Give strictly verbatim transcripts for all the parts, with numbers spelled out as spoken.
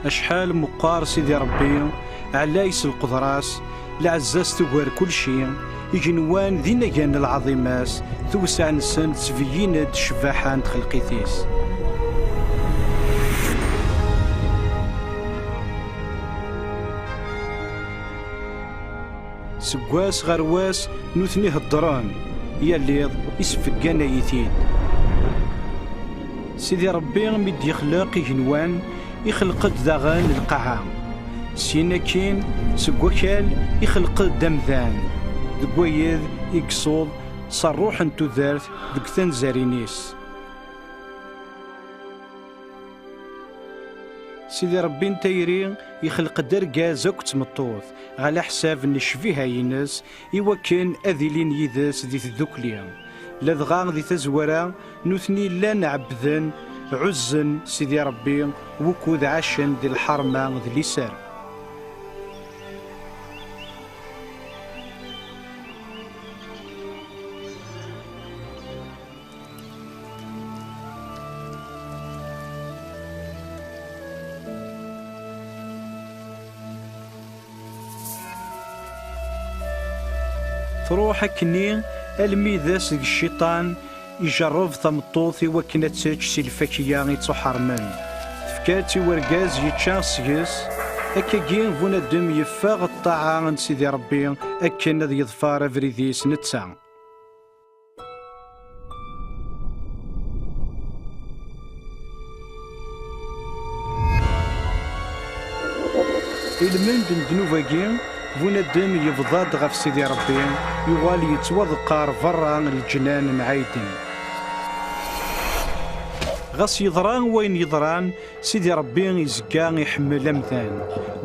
Acḥal meqqar Sidi Ṛebbi, ɛlay s lqedra-s, lɛezza-s tugar kulci, igenwan d inagan n lɛaḍima-s, tewseɛ-nsen tettbeyyin-d ccbaḥa n txelqit-is. Seg wass ɣer wass, nutni heddren, yal iḍ isbegganay-it-id. Sidi Ṛebbi mi d-yexleq igenwan, ixleq-d daɣen lqaɛa. Syin akkin, seg wakal, ixleq-d amdan, deg wayed i yessuḍ s ṛṛuḥ n tudert deg tanzarin-is. Sidi Ṛebbi n tayri ixleq-d argaz akked tmeṭṭut, ɣer leḥsab n ccbiha-ines, i wakken ad ilin yid-s di tdukli. Ladɣa di tazwara, nutni llan ɛebbden, ɛuzzen Sidi Ṛebbi, wukud ɛacen di lḥerma d liser. Truḥ akkenni almi d ass deg cciṭan ijerreb tameṭṭut i wakken ad tečč si lfakya ittuḥermen. Tefka-tt i wergaz yečča seg-s. Akkagi bunadem yeffeɣ ṭṭaɛa n Sidi Ṛebbi akken ad yeḍfer abrid-is netta. I lmend n ddnub-agi, bunadem yebḍa-d ɣef Sidi Ṛebbi, yuɣal yettwaḍeqqar berra n leǧnan n Ɛiden. Ɣas yeḍra wayen yeḍran, Sidi Ṛebbi izga iḥemmel amdan,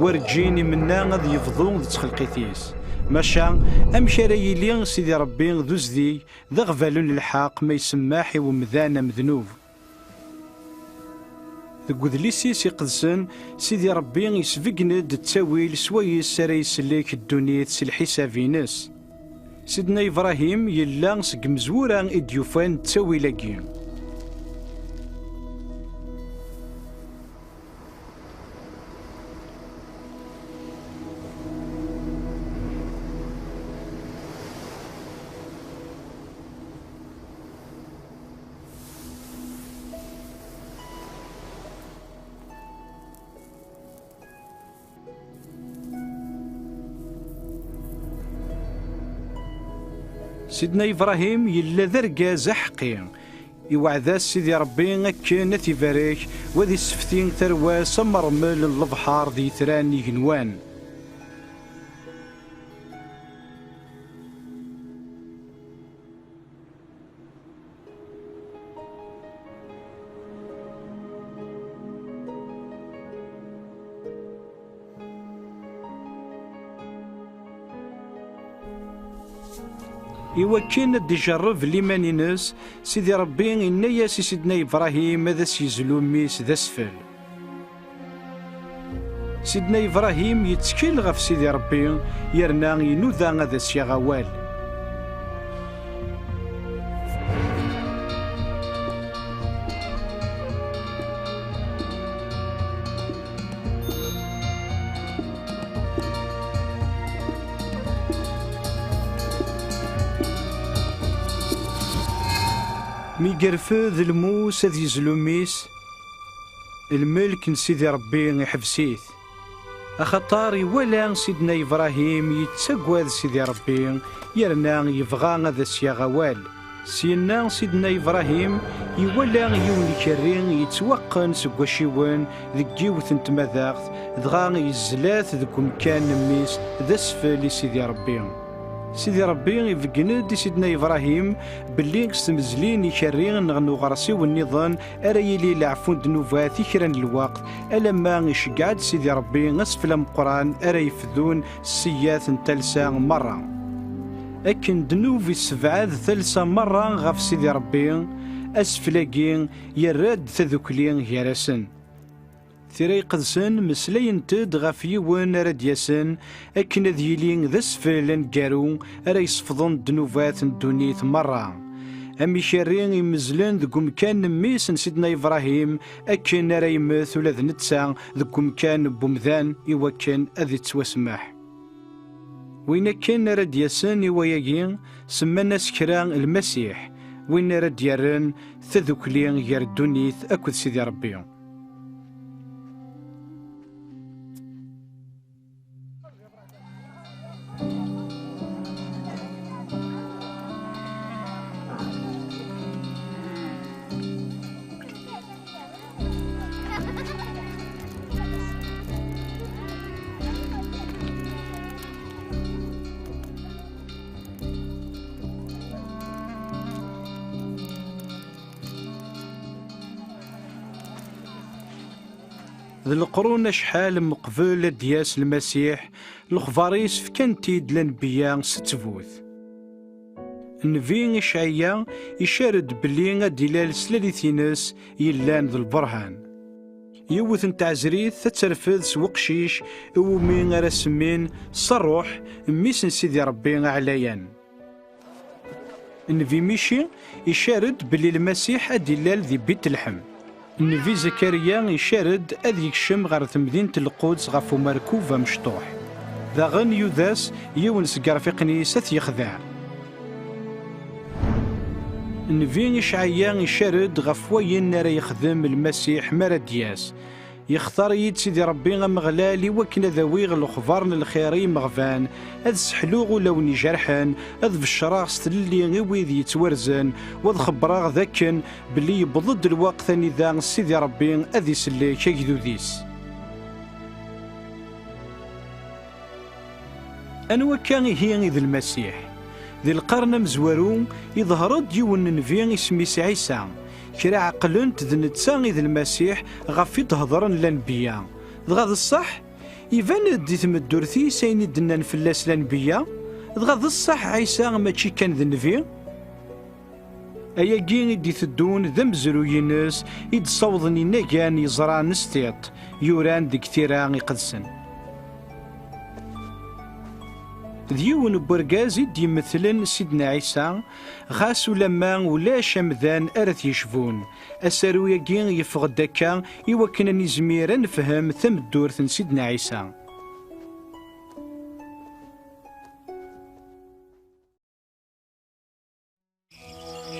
werǧin imenna ad yebḍu d txelqit-is. Maca, amek ara yili Sidi Ṛebbi d uzdeg, d aɣbalu n lḥeqq ma isemmaḥ i wemdan amednub? Deg udlis-is iqedsen, Sidi Ṛebbi isbeggen-d ttawil swayes ara isellek ddunit s lḥisab-ines. Sidna Ibrahim yella seg imezwura i d-yufan ttawil-agi. Sidna Ibrahim yella d argaz aḥeqqi. Iweɛɛed-as Sidi Ṛebbi akken ad t-ibarek, u ad issefti tarwa-s am ṛṛmel n lebḥer d yitran n igenwan. Iwakken ad d-ijerreb liman-ines, Sidi Ṛebbi inna-yas i Sidna Ibrahim ad as-yezlu mmi-s d asfel. Sidna Ibrahim yettkel ɣef Sidi Ṛebbi, yerna inuda ad as-yaɣ awal. Mi yerfed lmus ad yezlu mmi-s, lmelk n Sidi Ṛebbi iḥbes-it. Axaṭer iwala Sidna Ibrahim yettagad Sidi Ṛebbi, yerna yebɣa ad as-yaɣ awal. Syenna Sidna Ibrahim iwala yiwen ikerri yettwaqqen seg wacciwen deg yiwet n tmadaɣt, dɣa yezla-t deg umkan n mmi-s d asfel i Sidi Ṛebbi. Sidi Ṛebbi ibeggen-d i Sidna Ibrahim belli s tmezlin ikerri neɣ n uɣersiw nniḍen ara yili leɛfu n ddnubat i kra n lweqt, alamma iceggeɛ-d Sidi Ṛebbi asfel ameqqran ara yefdun ssiyat n talsa merra. Akken ddnub issebɛad talsa merra ɣef Sidi Ṛebbi, asfel-agi yerra-d tadukli gar-asen. Tira Iqedsen meslayent-d ɣef yiwen ara d-yasen akken ad yili d asfel aneggaru ara yesfḍen ddnubat n ddunit merra. Am ikerri imezlen deg umkan n mmi-s n Sidna Ibrahim, akken ara yemmet ula d netta deg umkan n wemdan i wakken ad ittwasemmeḥ. Win akken ara d-yasen i wayagi, semman-as kra Lmasiḥ, win ara d-yerren tadukli gar ddunit akked Sidi Ṛebbi. D leqrun acḥal meqbel ad d-yas Lmasiḥ, lexbar-is fkan-t-id lanbeyya s ttbut. Nnbi Icɛiya icar-d belli ad d-ilal s lalit-ines yellan d lberhan. Yiwet n tɛezrit ad terfed s weqcic iwumi ara semmin s ṛṛuḥ, mmi-s n Sidi Ṛebbi aɛlayan. Nnbi Mici icar-d belli Lmasiḥ ad d-ilal di Bitelḥem. Nnbi Zakariya icar-d ad yekcem ɣer temdint n Lquds ɣef umerkub amecṭuḥ. Daɣen Yudas, yiwen seg yirfiqen-is, ad t-yexdeɛ. Nnbi Icɛiya icar-d ɣef wayen ara yexdem Lmasiḥ mi ara d-yas. Yextar-iyi-d Sidi Ṛebbi Ameɣlal i wakken ad awiɣ lexbar n lxir i yimeɣban, ad sseḥluɣ ulawen ijerḥen, ad beccreɣ s tlelli i wid yettwarzen, u ad xebbreɣ d akken belli yewweḍ-d lweqt anida Sidi Ṛebbi ad isellek agdud-is. Anwa akka ihi i d Lmasiḥ? Di lqern amezwaru, iḍher-d yiwen n nnbi isem-is Ɛisa. Kra ɛeqlen-t d netta i d Lmasiḥ ɣef i d-hedren lanbeyya. Dɣa d ṣṣeḥ? Iban-d di tmeddurt-is ayen i d-nnan fell-as lanbeyya. Dɣa d ṣṣeḥ Ɛisa mačči kan d nnbi? Ayagi i d-iteddun d amezruy-ines i d-ssawḍen inagan yeẓran s tiṭ yuran deg Tira Iqedsen. D yiwen n wergaz i d-yemmetlen Sidna Ɛisa, ɣas ulamma ulac amdan ara t-yecbun. Asaru-agi yeffeɣ-d akka i wakken ad nizmir ad nefhem tameddurt n Sidna Ɛisa.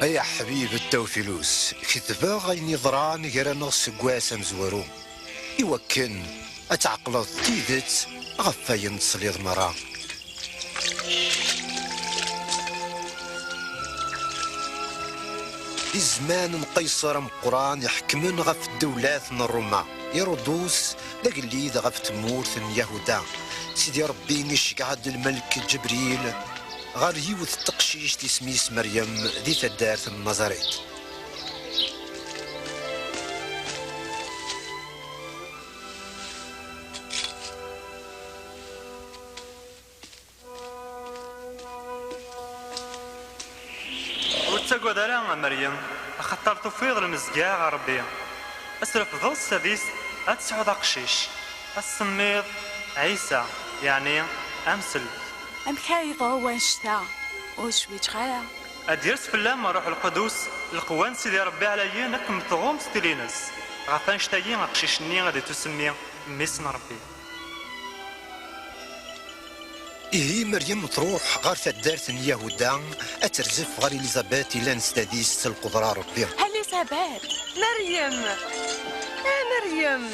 Ay aḥbib Tawfilus, ketbeɣ ayen yeḍran gar-aneɣ seg wass amezwaru, i wakken ad tɛeqleḍ tidet ɣef wayen tesliḍ merra. Di zzman n Qayṣer ameqqran iḥekmen ɣef ddewlat n Ruma, Irudus d agellid ɣef tmurt n Yahuda. Sidi Ṛebbi iceggeɛ-d lmelk Ǧebril ɣer yiwet n teqcict isem-is Meryem di taddart n Nazaret. Ur ttagad ara a Meryem, axaṭer tufiḍ lmezgeɛ ɣer Ṛebbi. Ad trefdeḍ s tadist, ad tesɛuḍ aqcic, ad tsemmiḍ Ɛisa, yeɛni amsel. Amek ara yeḍru wanect-a? Ur zwiǧeɣ ara. Ad d-yers fell-am Ṛṛuḥ Lqudus, lqewwa n Sidi Ṛebbi ɛlayen ad kem-tɣumm s tili-ines. Ɣef wanect-agi aqcic-nni ad ittusemmi mmi-s n Ṛebbi. Ihi Meryem truḥ ɣer taddart n Yahuda ad terzef ɣer Elizabet ilan s tadist s lqudra n Ṛebbi. Elizabet! Meryem! A Meryem!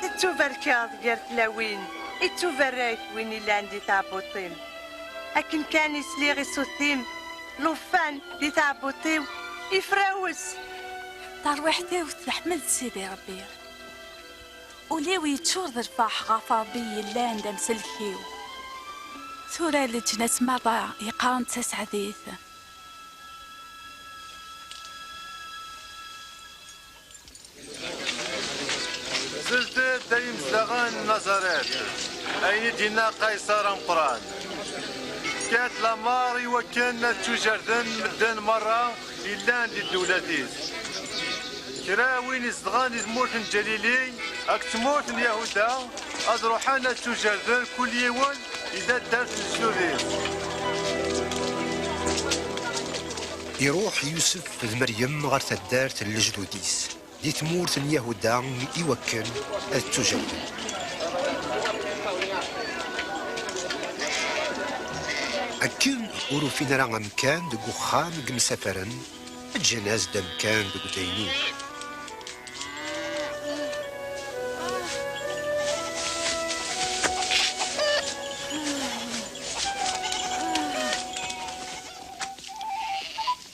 Tettubarkeḍ gar tlawin, ittubarek win ilan di tɛebbuḍt-im. Akken kan i sliɣ i ṣṣut-im, lufan di tɛebbuḍt-iw ifrawes. Tarwiḥt-iw teḥmed Sidi Ṛebbi. Ul-iw yeččur d lferḥ ɣef Ṛebbi yellan d amsellek-iw. Tura leǧnas merra yeqqaren d taseɛdit. Nzelt-d ay imezdaɣen n Nazaret, ayen i d-yenna Qayṣer ameqqran. Fkat lamer i wakken ad ttujerden medden merra yellan di ddewlat-is. Kra win izedɣen di tmurt n Ǧalili, akked tmurt n Yahuda, ad ruḥen ad ttujerden kul yiwen i taddart n lejdud-is. Iruḥ Yusef d Meryem ɣer taddart n lejdud-is di tmurt n Yahuda i wakken ad ttujawden. Akken ur ufin ara amkan deg uxxam i msafaren, ǧǧan-as-d amkan deg udaynin.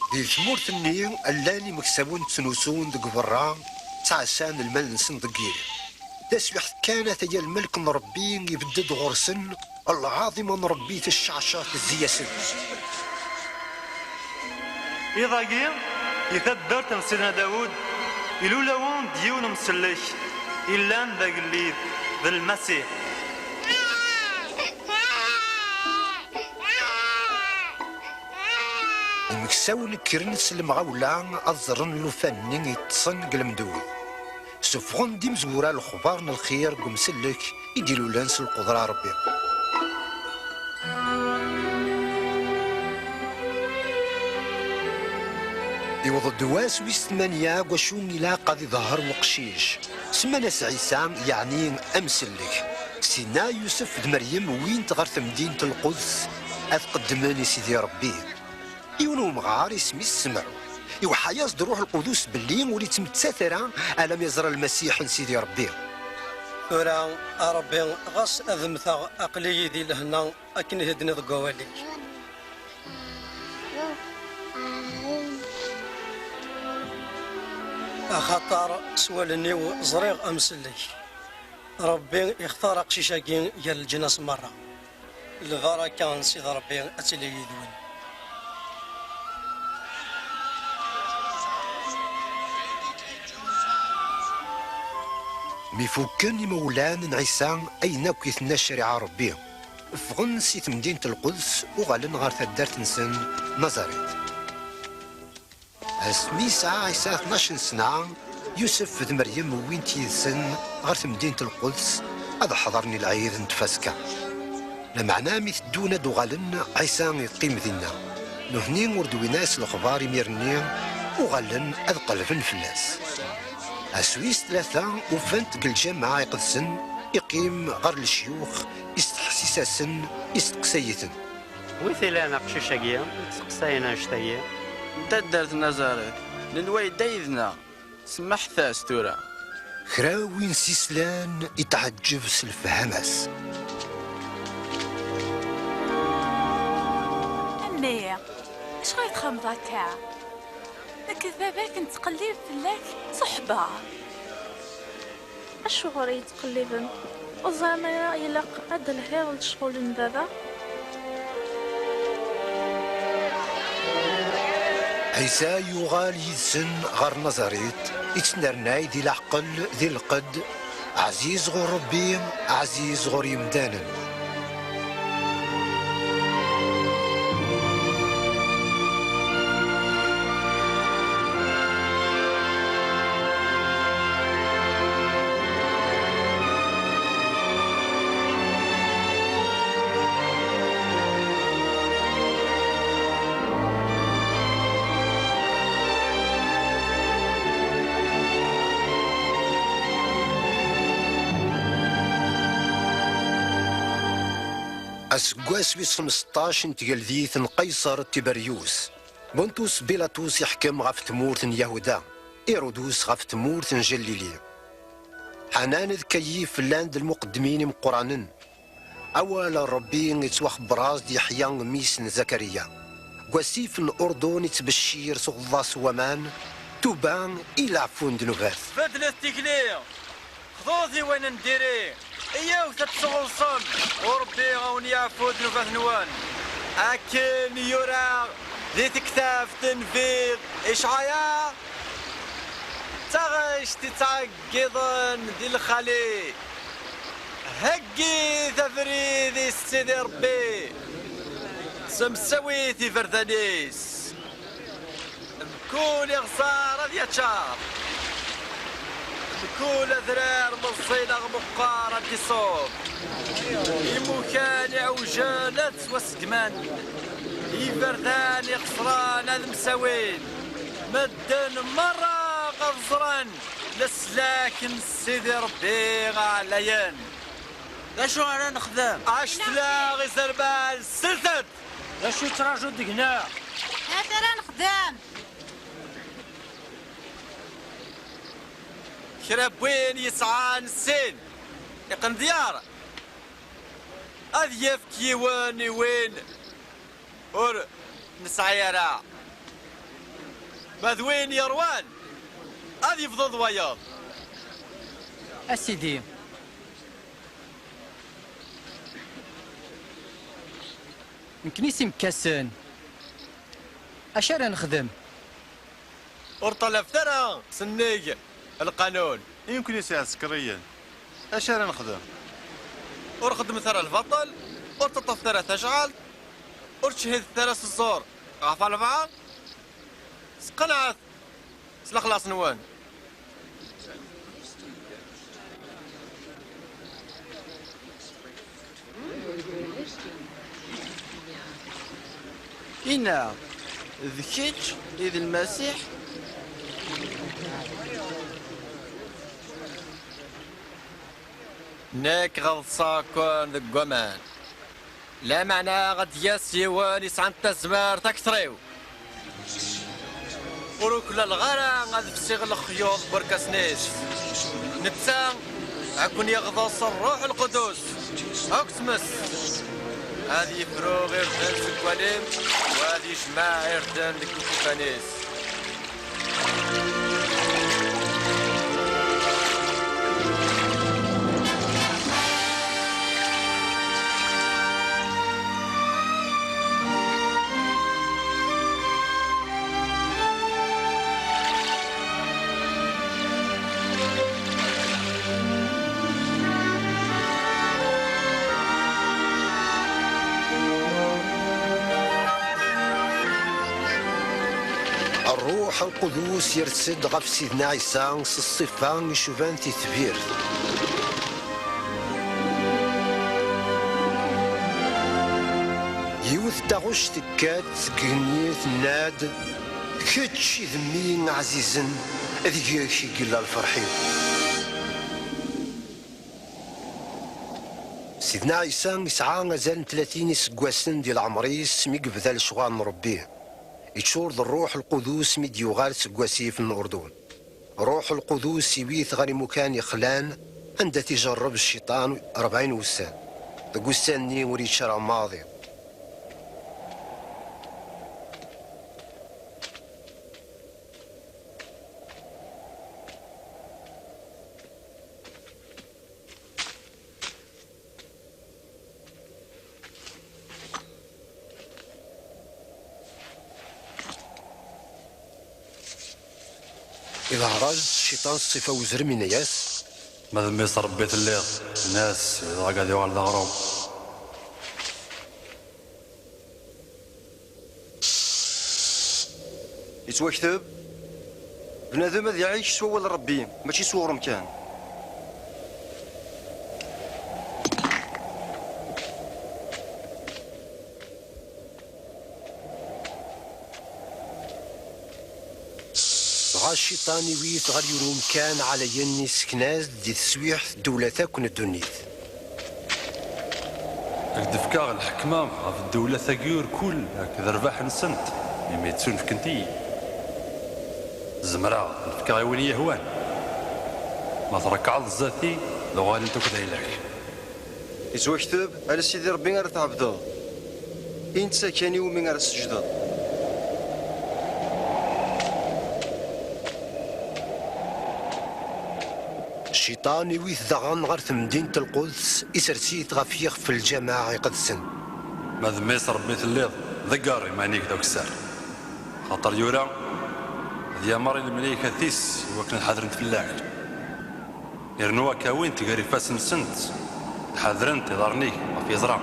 Di tmurt-nni, llan imeksawen ttnusun deg berra, ttɛassan lmal-nsen deg yiḍ. Taswiḥt kan, ataya lmelk n Ṛebbi ibedd-d ɣur-sen, lɛaḍima n Ṛebbi tecceɛceɛ tezzi-yasen. Iḍ-agi, di taddart n Sidna Dawed, ilul-awen-d yiwen umsellek, illan d agellid, d Lmasiḥ. Imeksawen kkren s lemɣawla ad ẓren llufan-nni yeṭṭsen deg lemdud. Suffɣen-d imezwura lexbar n lxir deg umsellek i d-ilulen s lqudra n Ṛebbi. Iwweḍ-d wass wis tmanya deg wacu ilaq ad iḍher weqcic. Semman-as Ɛisa, yeɛni amsellek. Sinna Yusef d Meryem wwin-t ɣer temdint n Lquds ad qeddmen i Sidi Ṛebbi. Yiwen umɣar isem-is Semɛun, iweḥḥa-yas-d Ṛuḥ Lqudus belli ur ittmettat ara alamma iẓra Lmasiḥ n Sidi Ṛebbi. Tura, a Ṛebbi, ɣas ad mmteɣ, aql-iyi di lehna akken i d-tenniḍ deg wawal-ik. Axaṭer s wallen-iw ẓriɣ amsellek. Ṛebbi ixtar aqcic-agi gar leǧnas merra. Lbaraka n Sidi Ṛebbi ad tili yid-wen. Mi fukken imawlan n Ɛisa ayen akk i tenna ccariɛa n Ṛebbi, ffɣen si temdint n Lquds, uɣalen ɣer taddart-nsen Nazaret. Asmi yesɛa Ɛisa tnac n sna, Yusef d Meryem wwin-t yid-sen ɣer temdint n Lquds ad ḥeḍren i lɛid n Tfaska. Lameɛna mi teddun ad d-uɣalen, Ɛisa yeqqim dinna. Nutni ur d-wwin ara s lexbar imir-nni, uɣalen ad qelben fell-as. Ass wis tlata, ufan-t deg lǧameɛ iqedsen, iqqim ɣer lecyux, isteḥsis-asen, isteqsay-iten. Wi t-ilan aqcic-agi i testeqsayen annect-agi? N taddart n Nazaret, nenwa yedda yid-neɣ, semmaḥet-as tura. Kra win s-islan itɛeǧǧeb s lefhama-s. A mmi, acuɣer i txemmeḍ akka? Nekk d baba-k nettqellib fell-ak s uḥebber. Acuɣer i yi-ttqelliben? Ur teẓram ara ilaq ad d-telhiḍ lecɣal n baba? Ɛisa yuɣal yid-sen ɣer Nazarit, ittnernay di leɛqel, di lqedd, ɛziz ɣur Ṛebbi, ɛziz ɣur yemdanen. Aseggas wis xmesṭac n tgeldit n Qayṣer Tiberyus, Buntus Bilatus iḥkem ɣef tmurt n Yahuda, Irudus ɣef tmurt n Jalili. Ḥanan d Kayif llan d lmuqeddmin imeqqranen. Awal n Ṛebbi ittwaxebber-as-d Yeḥya, mmi-s n Zakariya. Deg wasif n Urdun ittbeccir s uɣeḍḍas n waman, tuba i leɛfu n ddnubat. Beddlet tikli, xḍut i wayen n diri, iyyawt ad txellṣem, u Ṛebbi a wen-yeɛfu ddnubat-nwen. Akken yura di tektabt n Nnbi Icɛaya, d taɣect ittɛeggiḍen di lxali. Heggit abrid i Sidi Ṛebbi, semsawit iberdan-is. Mkul iɣẓer ad yaččar, Mkul adrar meẓẓi neɣ meqqar ad d-iṣub. Imukan iɛewjen ad ttwaseggmen. Iberdan iqeṣren ad msawin. Medden merra ad ẓren leslak n Sidi Ṛebbi ɛlayen. D acu ara nexdem? Acetla izerman, slet-d! D acu yettraǧu deg-neɣ? Acu ara nexdem? Kra n win yesɛan sin iqendyar, ad yefk yiwen i win ur nesɛi ara. Ma d win yeṛwan, ad yebḍu d wayeḍ. A Sidi, nekkni s imekkasen, acu ara nexdem? Ur ṭalabet ara sennig lqanun. I nekkni s iɛsekriyen, acu ara nexdem? Ur xeddmet ara lbaṭel, ur ttaṭṭafet ara tajɛalt, ur ttcehhidet ara s ẓẓur ɣef walbeɛḍ. Sqenɛet s lexlaṣ-nwen. Inna, d kečč i d Lmasiḥ? Nekk ɣeḍseɣ-ken deg waman. Lameɛna ad d-yas yiwen yesɛan tazmert akter-iw. Ur uklaleɣ ara ad fsiɣ lexyuḍ n werkas-is. Netta ad ken-yeɣḍes Ṛṛuḥ Lqudus akked tmes. Ad yefru irden seg walim, u ad yejmeɛ irden deg iqefan-is. Ṛṛuḥ Lqudus yers-d ɣef Sidna Ɛisa s ṣṣifa icuban titbirt. Yiwet n taɣect tekka-d seg igenni, tenna-d: "Kečč i d mmi ɛzizen, deg-k i yella lferḥ-iw." Sidna Ɛisa yesɛa azal n tlatin iseggasen di leɛmer-is mi yebda lecɣal n Ṛebbi. Iččur d Ṛṛuḥ Lqudus mi d-yuɣal seg wasif n Urdun. Ṛṛuḥ Lqudus iwwi-t ɣer imukan ixlan, anda t-ijerreb cciṭan rebɛin wussan. Deg ussan-nni ur yečči ara maḍi. Iḍher-as cciṭan s ṣṣifa uzrem, yenna-yas: "Ma d mmi-s n Ṛebbi telliḍ, ini-as, yebɣa ad yuɣal d aɣrum." Yettwakteb: "Bnadem ad iɛic s wawal n Ṛebbi, mačči s uɣrum kan." Dɣa cciṭan iwwi-t ɣer yiwen umkan ɛlayen, issken-as-d di teswiɛt ddewlat akk n ddunit. Ad k-d-fkeɣ lḥekma ɣef ddewlat-agi irkul akked rrbeḥ-nsent, imi ttunefkent-iyi. Zemreɣ ad ten-fkeɣ i win yehwan. Ma trekɛeḍ zdat-i, ad uɣalent akk d ayla-k. Yettwakteb: "Ala Sidi Ṛebbi ara tɛebdeḍ, i netta kan iwumi ara tesǧdeḍ." Cciṭan iwwi-t daɣen ɣer temdint n Lquds, isers-it ɣef yixef n lǧameɛ iqedsen. Ma d mmi-s n Ṛebbi telliḍ, ḍegger iman-ik d akessar. Axaṭer yura: "Ad yameṛ i lemlaykat-is i wakken ad ḥadrent fell-ak." Yernu ad k-awint gar ifassen-nsent, ad ḥadrent iḍarren-ik ɣef yeẓra.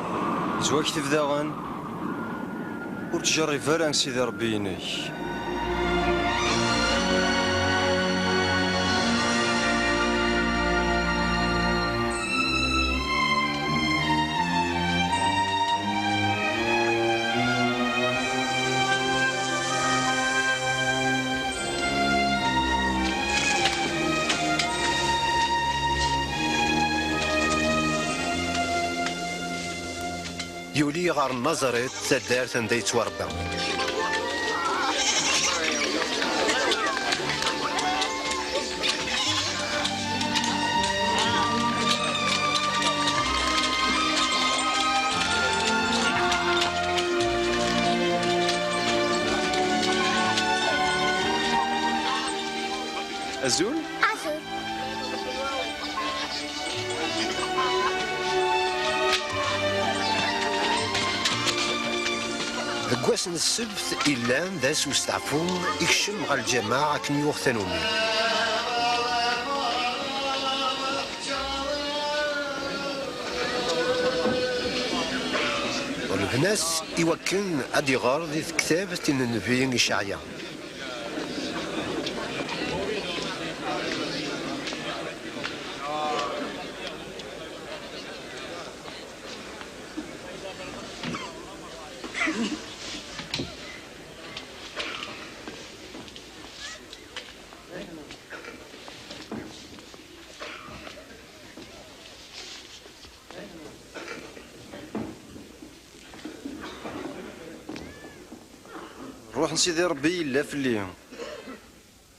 Yettwakteb daɣen: "Ur ttjerrib ara Sidi Ṛebbi-inek." Ɣer Nazaret, taddart anda yettwarebba. Azul. Azul. Deg wass n ssebt illan d ass usteɛfu, ikcem ɣer lǧameɛ akken yuɣ tanumi. Ḍelben-as i wakken ad iɣer di tektabt n nnbi Iceɛya. Ṛṛuḥ n Sidi Ṛebbi yella fell-i.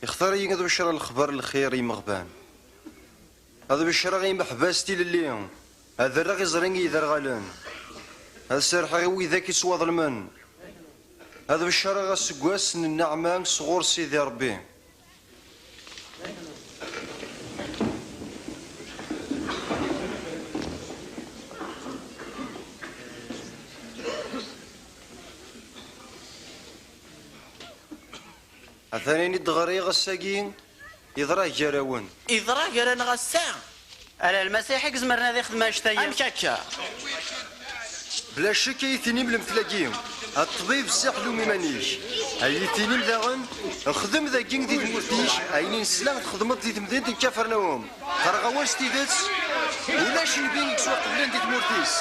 Ixtar-iyi ad becreɣ lexbar n lxir i yimeɣban. Ad becreɣ i yimeḥbas tilelli. Ad rreɣ iẓri i yiderɣalen. Ad serrḥeɣ i widak yettwaḍelmen. Ad becreɣ aseggas n nneɛma sɣur Sidi Ṛebbi. Atan ayen i d-ɣriɣ ass-agi, yeḍra gar-awen. Yeḍra gar-aneɣ ass-a? Ala Lmasiḥ i izemren ad ixdem annect-agi. Amek akka? Bla ccek ay tinim lemtel-agi, a ṭṭbib, sseḥlum iman-ik. Ay tinim daɣen, xdem dagi di tmurt-ik ayen i nesla txedmeḍ di temdint n Kafarnawum. Qqareɣ-awen s tidet, ulac nnbi i yettwaqeblen di tmurt-is.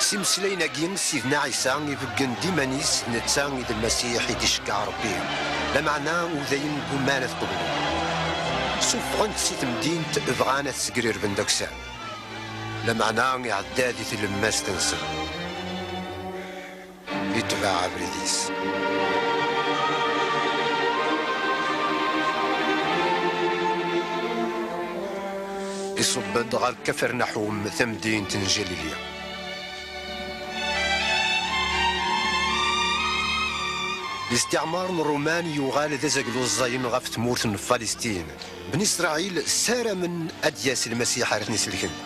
S imeslayen-agi, Sidna Ɛisa ibeggen-d iman-is, netta i d Lmasiḥ i d-iceggeɛ Ṛebbi, lameɛna udayen gguman ad qeblen. Suffɣen-t si temdint, bɣan ad t-segrerben d akessar, lameɛna iɛedda di tlemmast-nsen. Itbeɛ abrid-is. Iṣubb-d ɣer Kafernaḥum, tamdint n Jalilya. Listiɛmar n Ṛuman yuɣal d azaglu ẓẓayen ɣef tmurt n Falistin. Bni Isṛayil ssaramen ad d-yas Lmasiḥ ar ten-iselken.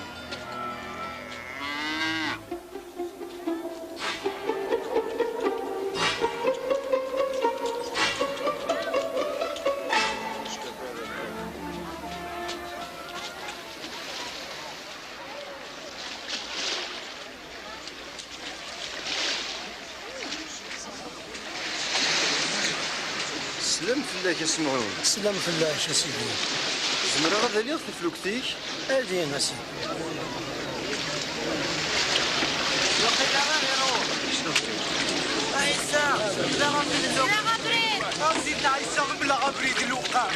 Slam fell-ak a Semɛun. Slam fell-ak a Sidi. Zemreɣ ad aliɣ taflukt-ik? Adi a Sidi. Ɛisa, mleɣ abrid. A Sidna Ɛisa, mleɣ abrid i lewqam.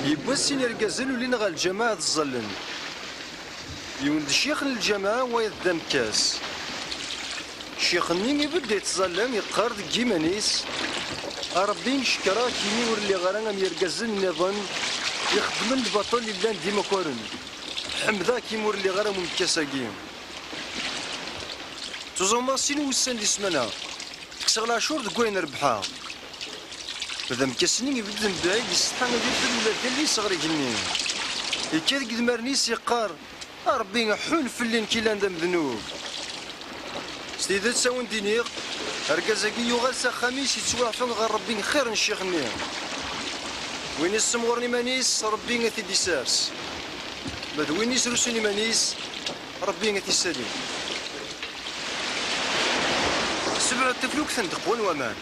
Yiwwas sin yergazen ulin ɣer lǧameɛ ad ẓẓallen. Yiwen d ccix n lǧameɛ, wayeḍ d amekkas. Ccix-nni ibedd i ttẓalla, yeqqar deg yiman-is: "A Ṛebbi, cekkreɣ-k imi ur lliɣ ara am yergazen nniḍen ixeddmen lbaṭel yellan d imakaren. Ḥemdeɣ-k imi ur lliɣ ara am umekkas-agi." Ttuẓumeɣ sin wussan di ssmana, ttekkseɣ leɛcur deg wayen rebḥeɣ. D amekkas-nni ibedden mebɛid, yessetḥa ad irfed ula d allen-is ɣer igenni. Yekka deg idmaren-is, yeqqar: "A Ṛebbi, ḥun fell-i, nekk yellan d amednub." S tidet, a wen-d-iniɣ, argaz-agi yuɣal s axxam-is, yettwaɛfu ɣer Ṛebbi xir n ccix-nni. Win issemɣuren iman-is, Ṛebbi ad t-id-isers. Ma d win isrusun iman-is, Ṛebbi ad t-isali. Sebɛed taflukt n ddeqwa n waman.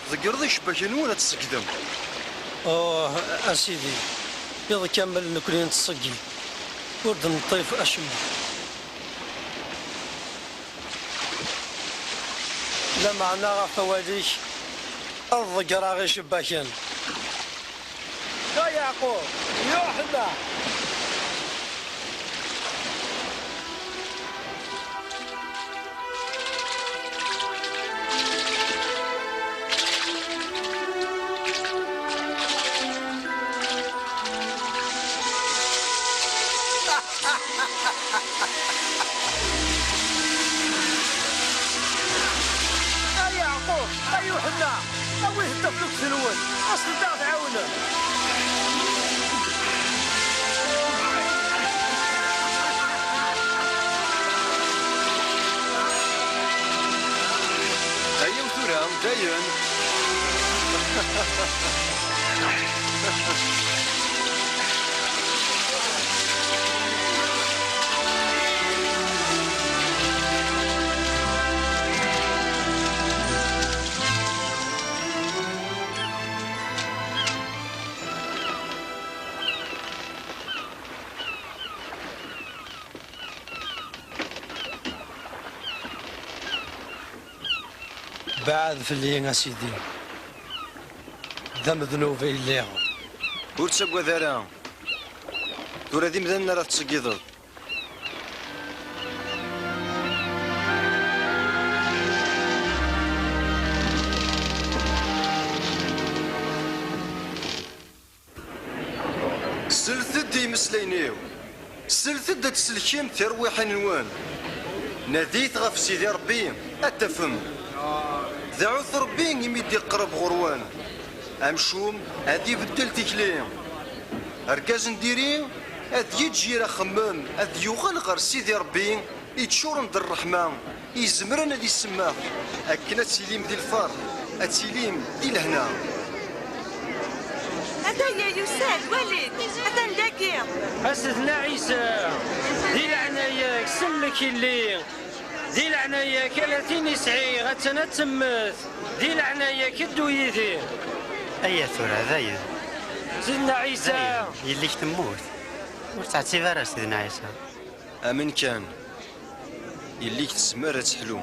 Tḍeggreḍ icebbaken-nwen ad tṣeggdem. Oh, a Sidi, iḍ kamel nekni nettṣeggi, ur d-neṭṭif acemma. Lameɛna ɣef wawal-ik, ad ḍeggreɣ icebbaken. A Yeɛqub, Yuḥenna! A Yeɛqub, a Yuḥenna, awit-d tafukt-nwen, aset-d ad ɣ-tɛawnem. Ayaw tura, dayen. Beɛɛed fell-i, a Sidi, d amednub ay lliɣ. Ur ttagad ara. Tura d imdanen ara tettṣeggideḍ. Slet-d i yimeslayen-iw. Slet-d ad tselkem tirwiḥin-nwen. Nadit ɣef Sidi Ṛebbi, ad t-tafem. Dɛut Ṛebbi imi d-iqreb ɣur-wen. Amcum ad ibeddel tikli. Argaz n diri ad yeǧǧ yir axemmem, ad yuɣal ɣer Sidi Ṛebbi, yeččuren d ṛṛeḥma, izemren ad isemmeḥ, akken ad tilim di lferḥ, ad tilim di lehna. Ataya yusa-d, walit, atan dagi. A Sidna Ɛisa, di leɛnaya-k, sellek illi. Di leɛnaya-k, ala tin i sɛiɣ, attan ad temmet. Di leɛnaya-k, ddu yid-i. Aya tura, dayen. Sidna Ɛisa. Dayen, yelli-k temmut. Ur tettɛettib ara Sidna Ɛisa. Amen kan. Yelli-k tezmer ad teḥlu.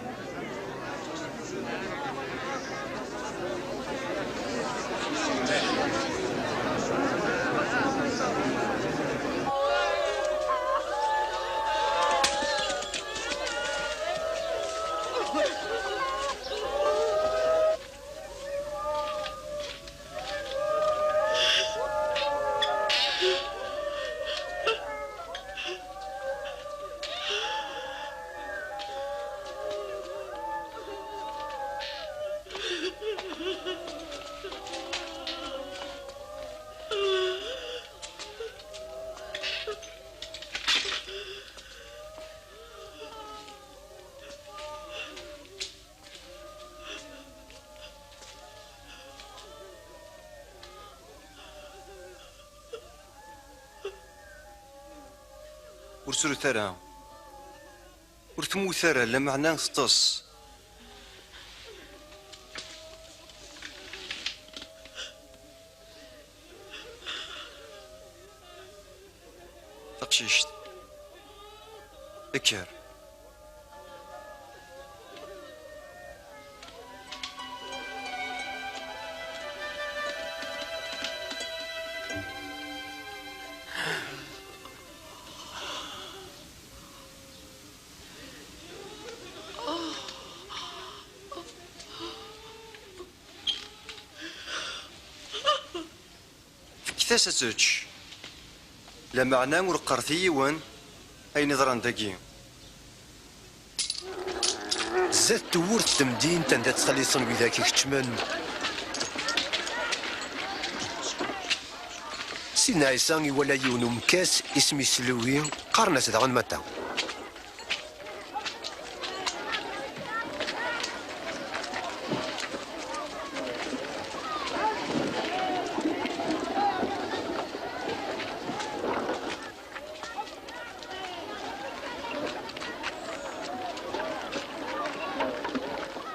Ur srut ara. Ur temmut ara, lameɛna teṭṭes. Taqcict. Kker. Fket-as ad tečč. Lameɛna ur qqaret i yiwen ayen iḍran dagi. Zdat tewwurt n temdint anda ttxelliṣen widak ikeččmen. Sidna Ɛisa iwala yiwen umekkas, isem-is Lewi, qqaren-as daɣen Mata.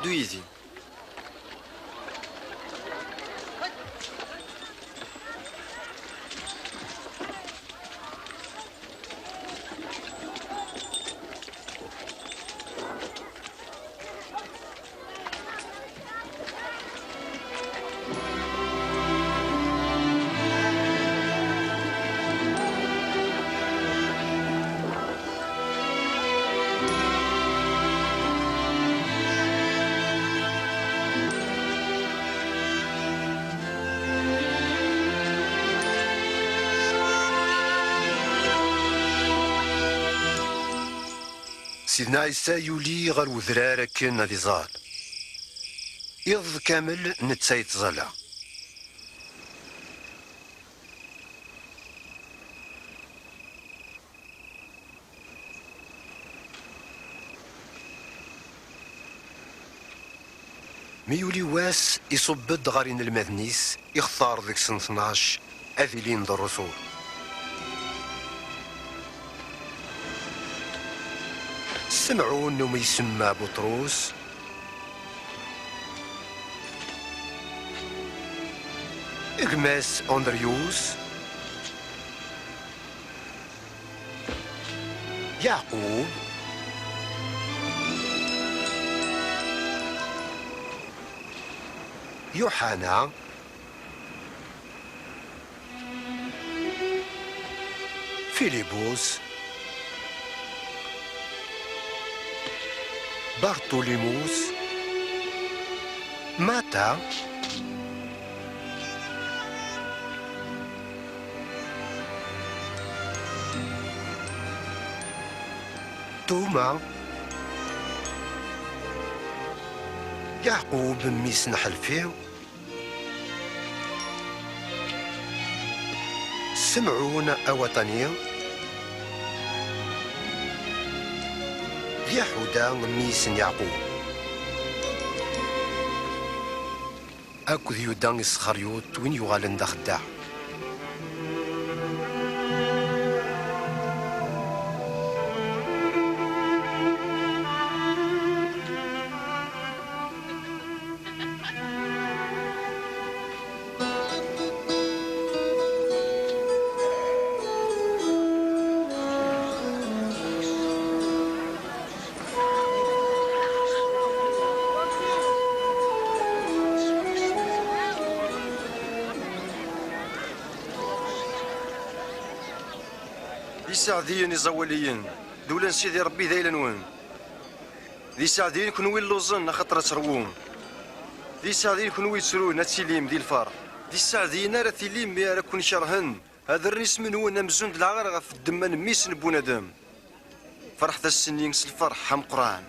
Ddu yid-i. Sidna Ɛisa yuli ɣer udrar akken ad iẓal. Iḍ kamel netta yettẓalla. Mi yuli wass, iṣubb-d ɣer inelmaden-is, ixtar deg-sen tnac ad ilin d rrusul. Semɛun umi isemma Buṭrus, gma-s Andryus, Yeɛqub, Yuḥana, Filibus, Bartulimus, Mata, Tuma, Yeɛqub, mmi-s n Ḥelfi, Semɛun Awaṭani, d Yaḥuda, mmi-s n Yeɛqub, akked Yuda Isxeryut, win yuɣalen d axeddaɛ. D iseɛdiyen iẓawaliyen, ddula n Sidi Ṛebbi d ayla-nwen. D iseɛdiyen kenwi lluẓen, axaṭer ad terwum. D iseɛdiyen kenwi yettrun, ad tilim di lferḥ. D iseɛdiyen ara tilim mi ara ken-kerhen, ad rren isem-nwen amzun d lɛar ɣef ddemma n mmi-s n bunadem. Ferḥet ass-nni s lferḥ ameqqran.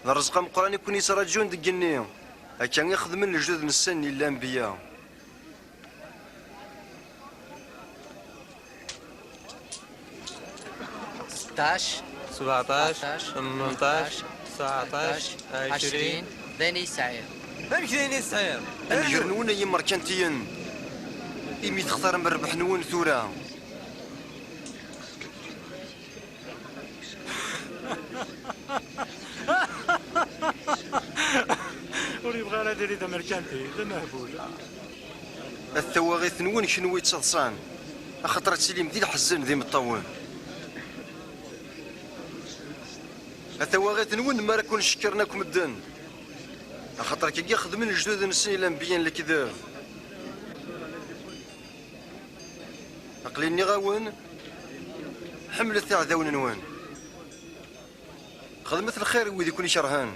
D rrezq ameqqran i ken-yettraǧun deg igenni, akka i xedmen lejdud-nsen i lanbeyya. Seṭṭac, sebɛeṭṭac, tmenṭac, tesɛeṭṭac, ɛecrin. D ayen i sɛiɣ. Amek d ayen i tesɛiḍ? Nnger-nwen ay imerkantiyen, imi textarem rrbeḥ-nwen tura. Ur yebɣi ara ad yili d amerkanti, d amehbul. At tawaɣit-nwen kenwi ttaḍsan, axaṭer ad tilim di leḥzen d imeṭṭawen. At tawaɣit-nwen mi ara ken-cekkren akk medden, axaṭer akkagi xedmen lejdud-nsen i lanbeyya n lekdeb. Aql-i nniɣ-awen, ḥemmlet iɛdawen-nwen. Xedmet lxir i wid i ken-ikerhen.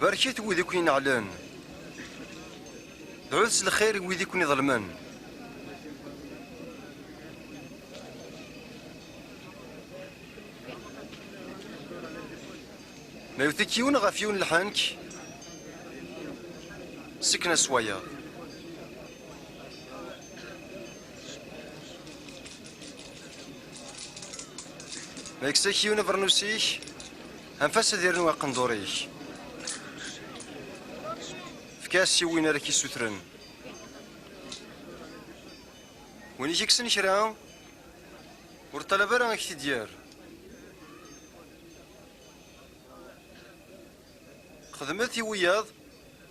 Barket wid i ken-ineɛlen. Dɛut s lxir i wid i ken-iḍelmen. Ma iwet-ik yiwen ɣef yiwen lḥenk, sken-as wayeḍ. Ma yekkes-ak yiwen abernus-ik, anef-as ad irnu aqendur-ik. Efk-as i win ara k-issutren. Win i k-ikksen kra, ur ṭṭalab ara ad k-t-id-yerr. Xedmet i wiyaḍ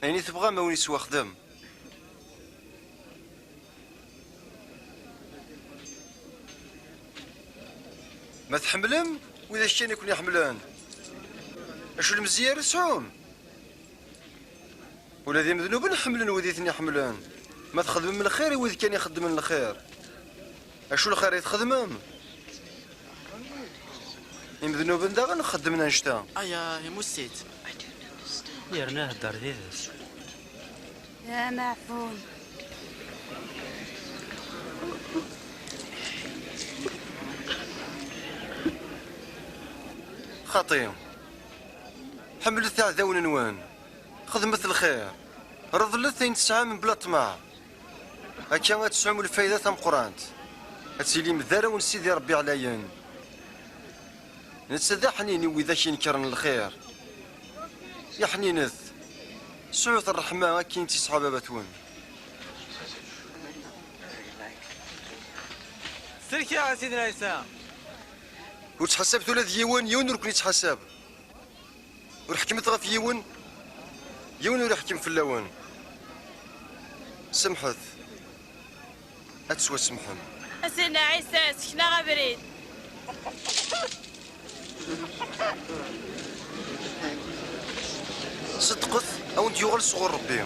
ayen i tebɣam a wen-ittwaxdem. Ma tḥemmlem widak kan i ken-iḥemmlen, acu lemzeyya ara tesɛum? Ula d imednuben ḥemmlen wid i ten-iḥemmlen. Ma txedmem lxir i wid kan ixeddmen lxir, acu lxir i txedmem? Imednuben daɣen xeddmen annect-a. Aya, imussit. Yerna hedder d ides. D ameɛfun. Xaṭi, ḥemmlet iɛdawen-nwen, xedmet lxir, reḍlet ayen tesɛam mebla ṭṭmeɛ. Akka ad tesɛum lfayda tameqqrant, ad tilim d arraw n Sidi Ṛebbi ɛlayen. Netta d aḥnin i widak inekkren lxir. Iḥninet, sɛut ṛṛeḥma akken i tt-yesɛa baba-twen. Sellek-aɣ a Sidna Ɛisa. Ur ttḥasabet ula d yiwen, yiwen ur ken-ittḥasab. Ur ḥekmet ɣef yiwen, yiwen ur iḥekkem fell-awen. Samḥet, ad tettwasemḥem. A Sidna Ɛisa, sken-aɣ abrid. Ṣeddqet, a wen-d-yuɣal sɣur Ṛebbi.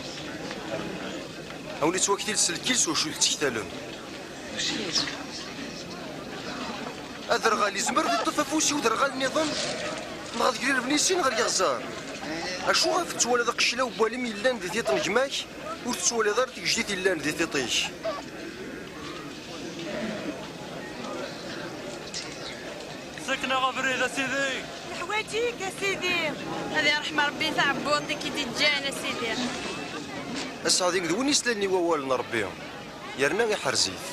A wen-ittwaktil s lkil s wacu i tettektalem. Aderɣal izmer ad iṭṭef afus i uderɣal nniḍen, neɣ ad gririben i sin ɣer yeɣẓer? Acu ɣef tettwaliḍ aqeclaw n walim yellan di tiṭ n gma-k, ur tettwaliḍ ara tigejdit yellan di tiṭ-ik? Sken-aɣ abrid, a Sidi! Neḥwaǧ-ik, a Sidi! Ad iṛḥem Ṛebbi taɛebbuḍt i k-id-iǧǧan, a Sidi! Aseɛdi d win yeslan i wawal n Ṛebbi, yerna iḥrez-it.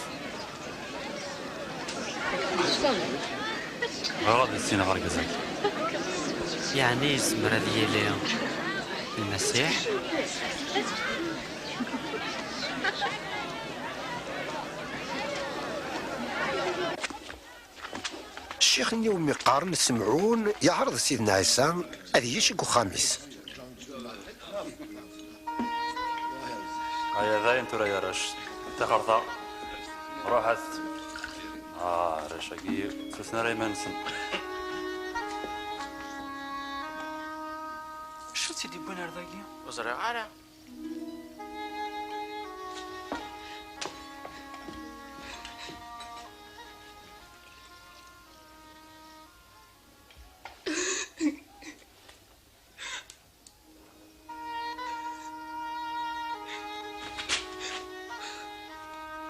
Bɣiɣ ad issineɣ argaz-agi. Yeɛni yezmer ad yili Lmasiḥ? Ccix-nni umi qqaren Semɛun yeɛreḍ Sidna Ɛisa ad yečč deg uxxam-is. Aya dayen tura, ay arrac. Tixerta. Ruḥet. Ah, arrac-agi ur ttuten ara iman-nsen. Acu tt-id-yewwin ar dagi? Ur ẓriɣ ara.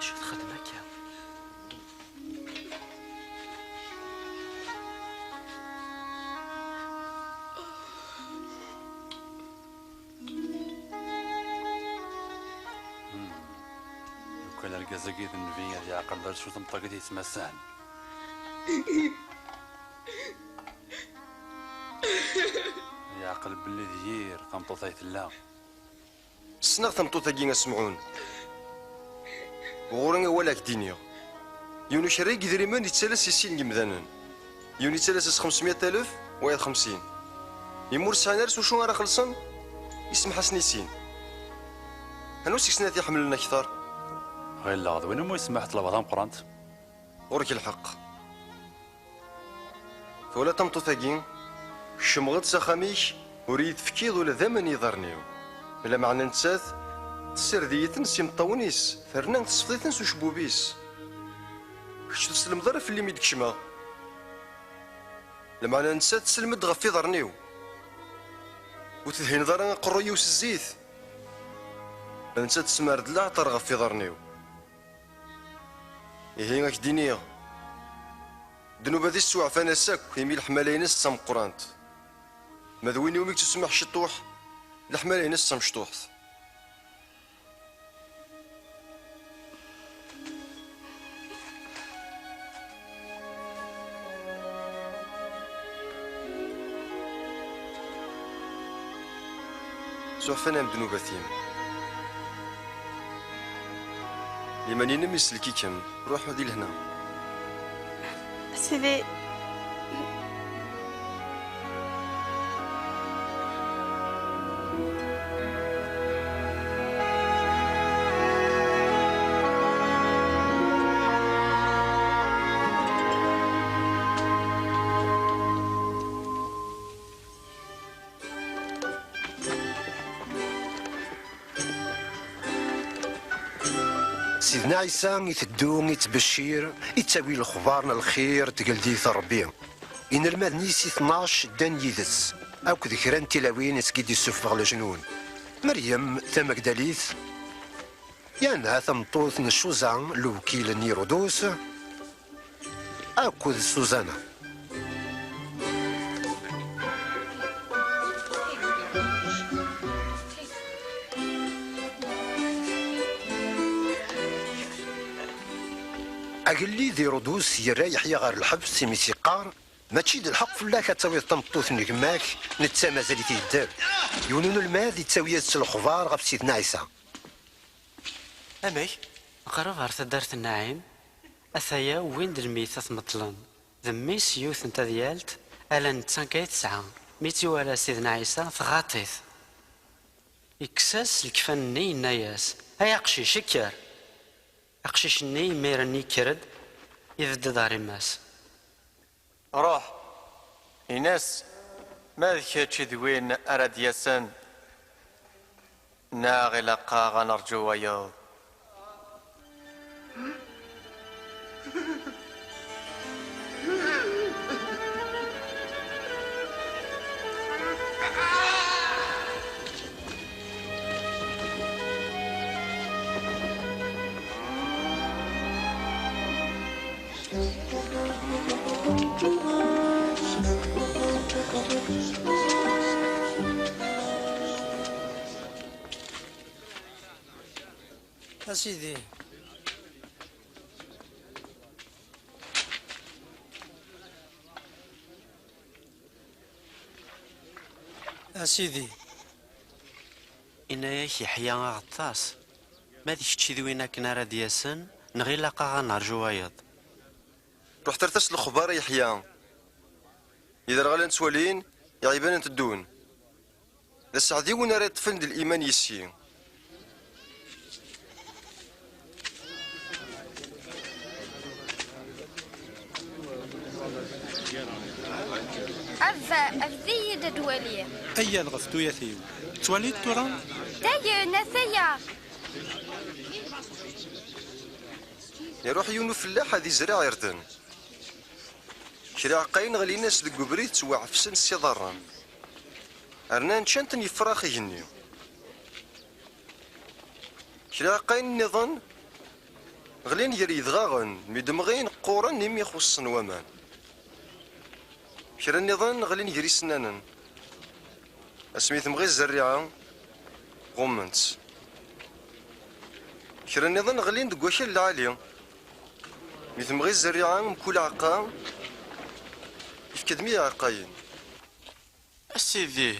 Acu txeddem akka? Hmm. Lukan argaz-agi d nnbi, ad yeɛqel d acu tmeṭṭut-agi d-yettmasan. Yeɛqel belli d yir tameṭṭut ay tella. Ssneɣ tameṭṭut-agi a Semɛun. Ɣur-i awal ad k-d-iniɣ. Yiwen ukerray n yidrimen yettalas i sin n yemdanen. Yiwen yettalas-as xemsmya alef, wayeḍ xemsin. Imi ur sɛin ara s wacu ara xellṣen, isemḥ-asen i sin. Anwa seg-sen ara t-iḥemmlen akteṛ? Ɣileɣ d win umi isemmeḥ ṭṭlaba tameqqrant. Ɣur-k lḥeqq. Twala tameṭṭut-agi? Kecmeɣ-d s axxam-ik, ur iyi-tefkiḍ ula d aman n yiḍarren-iw. Lameɛna nettat tessared-iyi-ten s imeṭṭawen-is, terna tesfeḍ-iten s ucebbub-is. Kečč ur tselmeḍ ara fell-i mi d-kecmeɣ. Lameɛna nettat tesselmed ɣef yiḍarren-iw. Ur tedhineḍ ara aqerruy-iw s zzit. Nettat tesmar-d leɛṭer ɣef yiḍarren-iw. Ihi, ad k-d-iniɣ, ddnub-agi ttwaɛfan-as akk, imi leḥmala-ines d tameqqrant. Ma d win iwumi yettusemmeḥ ciṭṭuḥ, leḥmala-ines d tamecṭuḥt. Suɛfan-am ddnubat-im. Liman-inem isellek-ikem. Ruḥ di lehna. Sidi. Sidna Ɛisa iteddu, ittbeccir, ittawi lexbar n lxir d tgeldit n Ṛebbi. Inelmaden-is i tnac ddan yid-s, akked kra n tilawin seg i d-issufeɣ leǧnun. Meryem, tamagdalit, Yana, tameṭṭut n Cuza, lewkil n Hirudus, akked Suzana. Agellid Irudus yerra Yeḥya ɣer lḥebs, imi s-yeqqar: "Mačči d lḥeqq fell-ak ad tawiḍ tameṭṭut n gma-k, netta mazal-it yedder." Yiwen unelmad yettawi-yas-d s lexbar ɣef Sidna Ɛisa. Amek? Qrib ɣer taddart n Naɛim, ataya wwin-d lmeyt ad t-meṭlen. D mmi-s yiwet n tadyalt, ala netta kan ay tesɛa. Mi tt-iwala Sidna Ɛisa, tɣaḍ-it. Yekkes-as lekfan-nni, yenna-yas: "Ay aqcic, kker!" Aqcic-nni imiren yekker-d, ibedd-d ɣer yemma-s. Ruḥ, in-as ma d kečč i d win ara d-yasen, neɣ ilaq-aɣ ad nerǧu wayeḍ. A Sidi. A Sidi. Inna-yak Yeḥya Aɣeṭṭas: "Ma d kečč i d win akken ara d-yasen, neɣ ilaq-aɣ ad nerǧu wayeḍ?" Ruḥ terr-as lexbar a Yeḥya. Iderɣalen ttwalin, iɛibanen teddun. D aseɛdi win ara yeṭṭfen d liman yis-i. A baba, afed-iyi-d ad waliɣ. Ayya ɣef tuyat-iw. Tettwaliḍ tura? Dayen, ataya. Iruḥ yiwen ufellaḥ ad izreɛ irden. Kra iɛeqqayen ɣlin-as deg ubrid, ttwaɛefsen s iḍarren. Rnan ččan-ten yefrax igenni. Kra iɛeqqayen nniḍen ɣlin gar yedɣaɣen, mi d-mɣin qquren imi xuṣṣen waman. Kra nniḍen ɣlin gar isennanen. Asmi temɣi zzerriɛa, ɣummen-tt. Kra nniḍen ɣlin deg wakal lɛali. Mi temɣi zzerriɛa, mkul aɛeqqa yefka-d mya iɛeqqayen. A Sidi,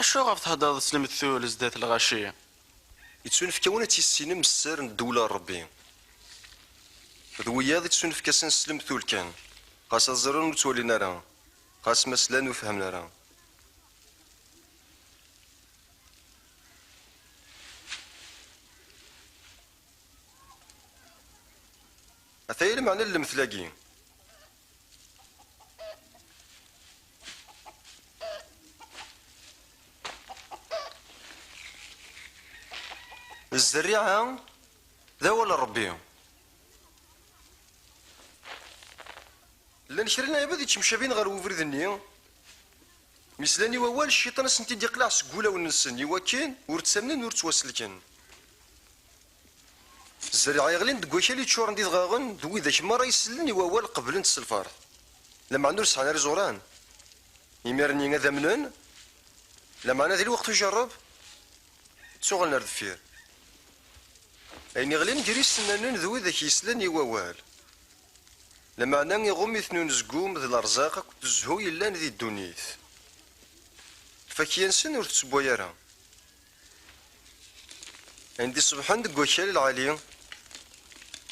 acuɣef theddreḍ s lemtul zdat lɣaci? Ittunefk-awen ad tissinem sser n ddewla n Ṛebbi. D wiyaḍ ittunefk-asen s lemtul kan, ɣas ad ẓren ur ttwalin ara, ɣas ma slan ur fehmen ara. Ataya lmeɛna n lemtel-agi. Zzerriɛa d awal n Ṛebbi. Llan kra n lɛibad yettemcabin ɣer ubrid-nni, mi slan i wawal, cciṭan ad sen-t-id-iqleɛ seg wulawen-nsen, iwakken ur ttamnen ur ttwaselken. Zzerriɛa yeɣlin deg wakal yeččuren d idɣaɣen, d widak merra isellen i wawal qeblen-t s lferḥ, lameɛna ur sɛan ara iẓuran. Imir-nni ad amnen, lameɛna di lweqt ujerreb, ttuɣalen ar deffir. Ayen iɣlin gar isennanen d widak yeslan i wawal, lameɛna iɣumm-iten unezgum d lerzaq akked zzhu yellan di ddunit. Lfakya-nsen ur tettewway ara. Ayen d-iṣebḥen deg wakal lɛali,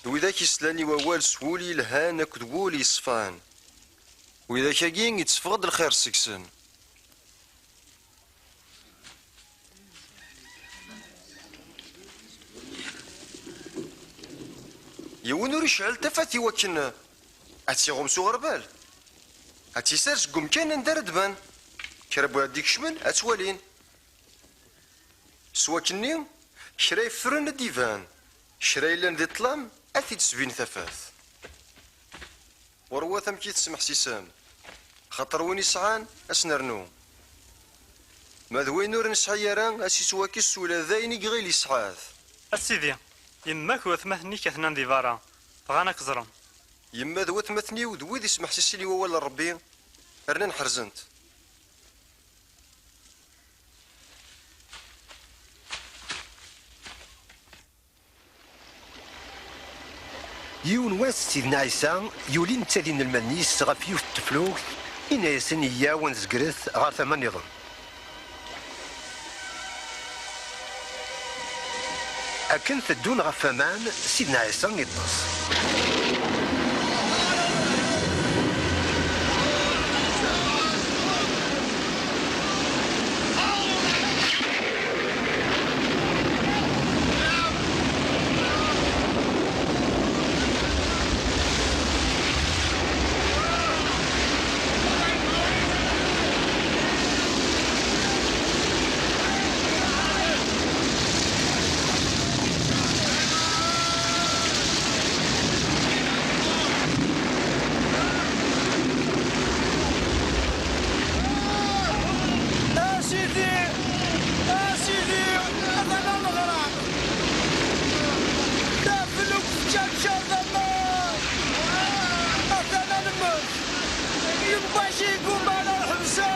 d widak yeslan i wawal s wul yelhan akked wul yeṣfan. Widak-agi itteffeɣ-d lxir seg-sen. Yiwen ur icɛel tafat i wakken ad tt-iɣum s uɣerbal, ad tt-isers deg umkan anda ara d-tban. Kra n wid ad d-ikecmen, ad tt-walin. S wakkenni, kra yeffren ad d-iban, kra yellan di ṭṭlam ad t-id-tesbin tafat. Ɣurwat amek i tesmeḥsisem, xaṭer win isɛan, ad s-nernu. Ma d win ur nesɛi ara, ad s-ittwakkes ula d ayen i iɣil yesɛa-t. A Sidi, yemma-k d watmaten-ik atnan di berra, bɣan ad k-ẓren. Yemma d watmaten-iw d wid ismeḥsisin i wawal n Ṛebbi, rnan ḥerzen-t. Yiwen wass, Sidna Ɛisa yuli netta d inelmaden-is ɣef yiwet n teflukt, inna-yasen: "Iyyaw ad nezgret ɣer tama nniḍen." Akken teddun ɣef waman, Sidna Ɛisa iṭṭes. A Sidi, a Sidi, atan ad neɣreq. Taflukt tettcercer d aman. Atan ad nemmet. Yemma-k yegguma ad ḥebseɣ.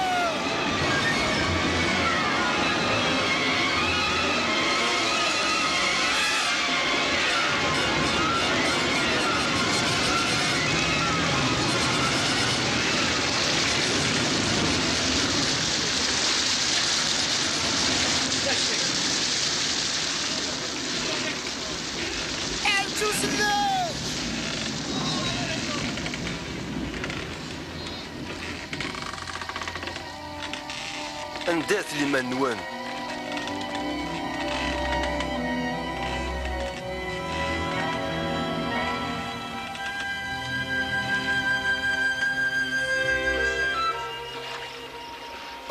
Anda-t liman-nwen?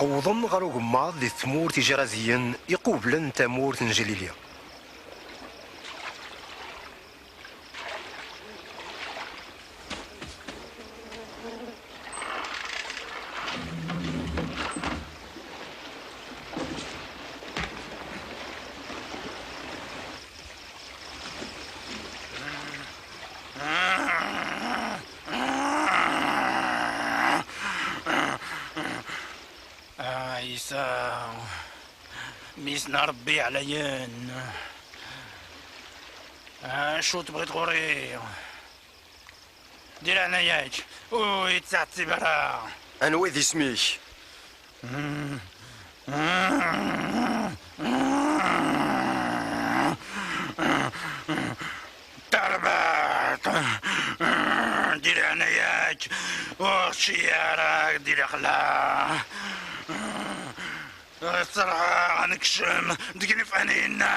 Wwḍen ɣer ugemmaḍ di tmurt Ijraziyen iqublen tamurt n Jlili. Ah, Ɛisa, mmi-s n Ṛebbi ɛlayen. Ah, acu tebɣiḍ ɣur-i? Di leɛnaya-k, ur yi-ttɛettib ara. Anwa i d isem-ik? Tarbaṭ! Di leɛnaya-k, ur ttci ara di lexla. Ṣṣerɛa ad nekcem deg yinefɛen-inna.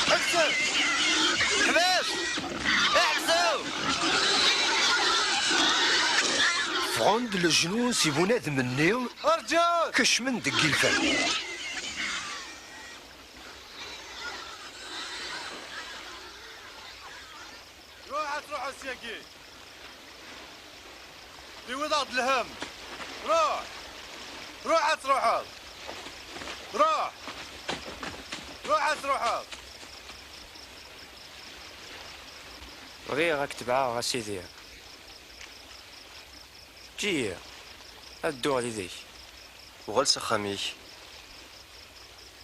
Ḥbes! Ḥbes! Iḥbes! Ffɣen-d leǧnun si bunadem-nni, kecmen deg yilfan. Ruḥ ad truḥeḍ syagi. Tiwiḍ-aɣ-d lhemm. Ruḥ. Ruḥ ad truḥeḍ. Ruḥ. Ruḥ ad truḥeḍ. Bɣiɣ ad k-tebɛeɣ, a Sidi. Eǧǧ-iyi ad dduɣ yid-k. Uɣal s axxam-ik.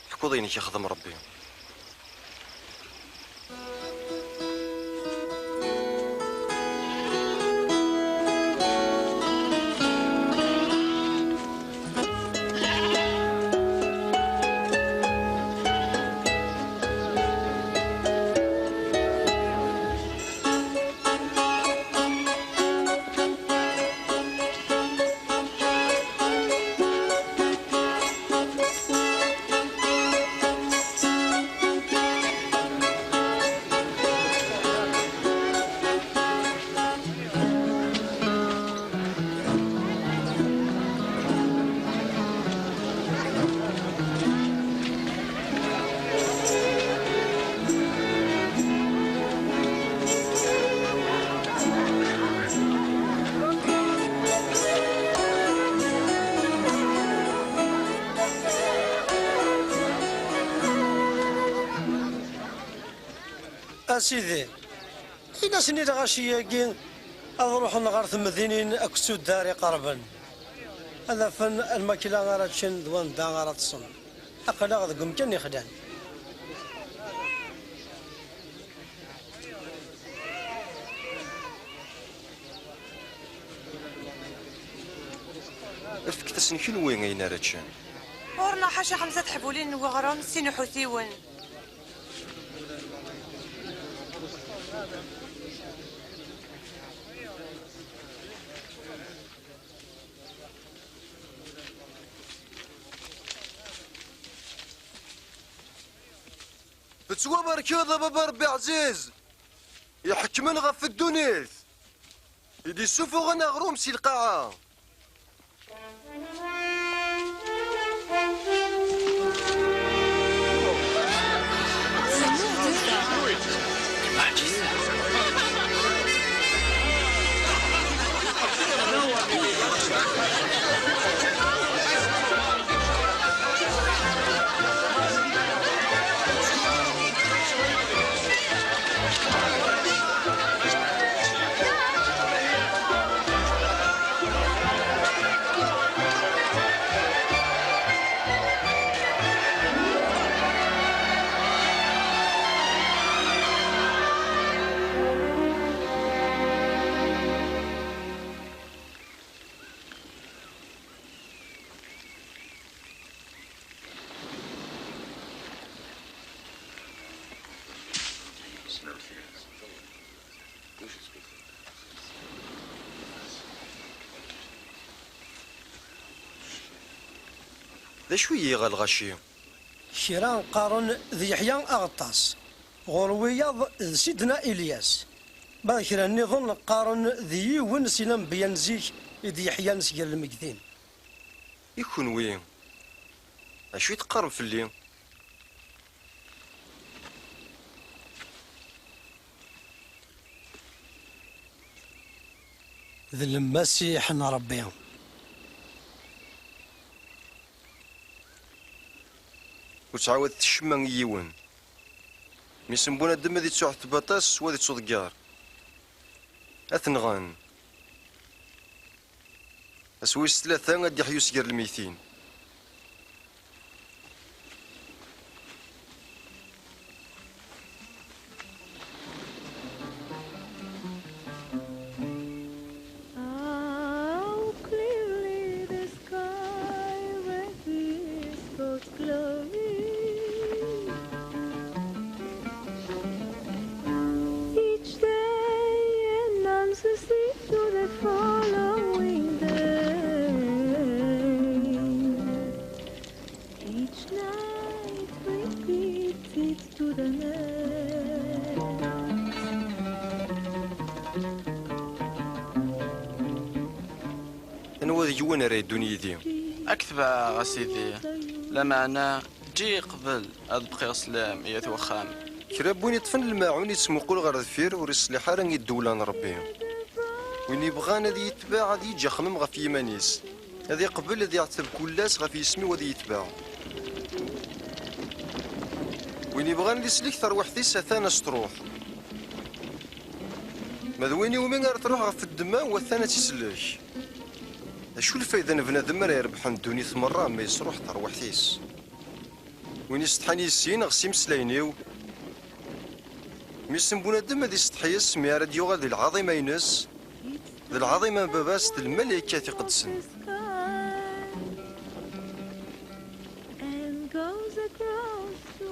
Tekkuḍ ayen i k-ixdem Ṛebbi. A Sidi, Ini-asen i lɣaci-agi ad ruḥen ɣer temdinin akked tuddar iqerben, ad afen lmakla ara ččen d wanda ara ṭṭsen. Aql-aɣ deg umkan yexlan. Fket-asen kenwi ayen ara ččen. Ɣur-neɣ ḥaca xemsa teḥbulin n weɣrum, sin uḥutiwen. Tettwabarkeḍ a baba Ṛebbi ɛziz, iḥekmen ɣef ddunit, i d-isufuɣen aɣrum si lqaɛa. D acu i yiɣ a lɣaci? Kra qqaren d Yeḥya Aɣeṭṭas, ɣur wiyaḍ d Sidna Ilyas, ma d kra nniḍen qqaren d yiwen si lanbeyya n zik i d-yeḥyan sger lmegtin. I kenwi, acu i teqqarem fell-i? D Lmasiḥ n Ṛebbi. Ur ttɛawadet ccemma i yiwen. Mmi-s n bunadem ad ittuɛteb aṭas, u ad ittuḍegger. Ad t-nɣen. Ass wis tlata ad d-iḥyu sger lmeytin. How clearly the sky reveals God's glory. Each day announces it to the following day. Each night repeats it to the next. Anwa deg-wen ara yeddun yid-i? Ad k-tebɛeɣ, a Sidi. Lameɛna, eǧǧ-iyi qbel ad bqiɣ sslam i at wexxam. Kra n win iṭṭfen lmaɛun yettmuqul ɣer deffir, ur iṣliḥ ara i ddewla n Ṛebbi. Win yebɣan ad iyi-yetbeɛ, ad yeǧǧ axemmem ɣef yiman-is. Ad iqbel ad iɛetteb kul ass ɣef yisem-iw ad iyi-yetbeɛ. Win yebɣan ad isellek tarwiḥt-is, atan ad s-truḥ. Ma d win iwumi ara truḥ ɣef ddemma-w, atan ad tt-isellek. Acu lfayda n bnadem ara irebḥen ddunit merra ma yesruḥ tarwiḥt-is? Win isetḥan yis-i neɣ s imeslayen-iw, mmi-s n bunadem ad isetḥi ass mi ara d-yuɣal di lɛaḍima-ines, d lɛaḍima n Baba-s d lmalaykat iqedsen.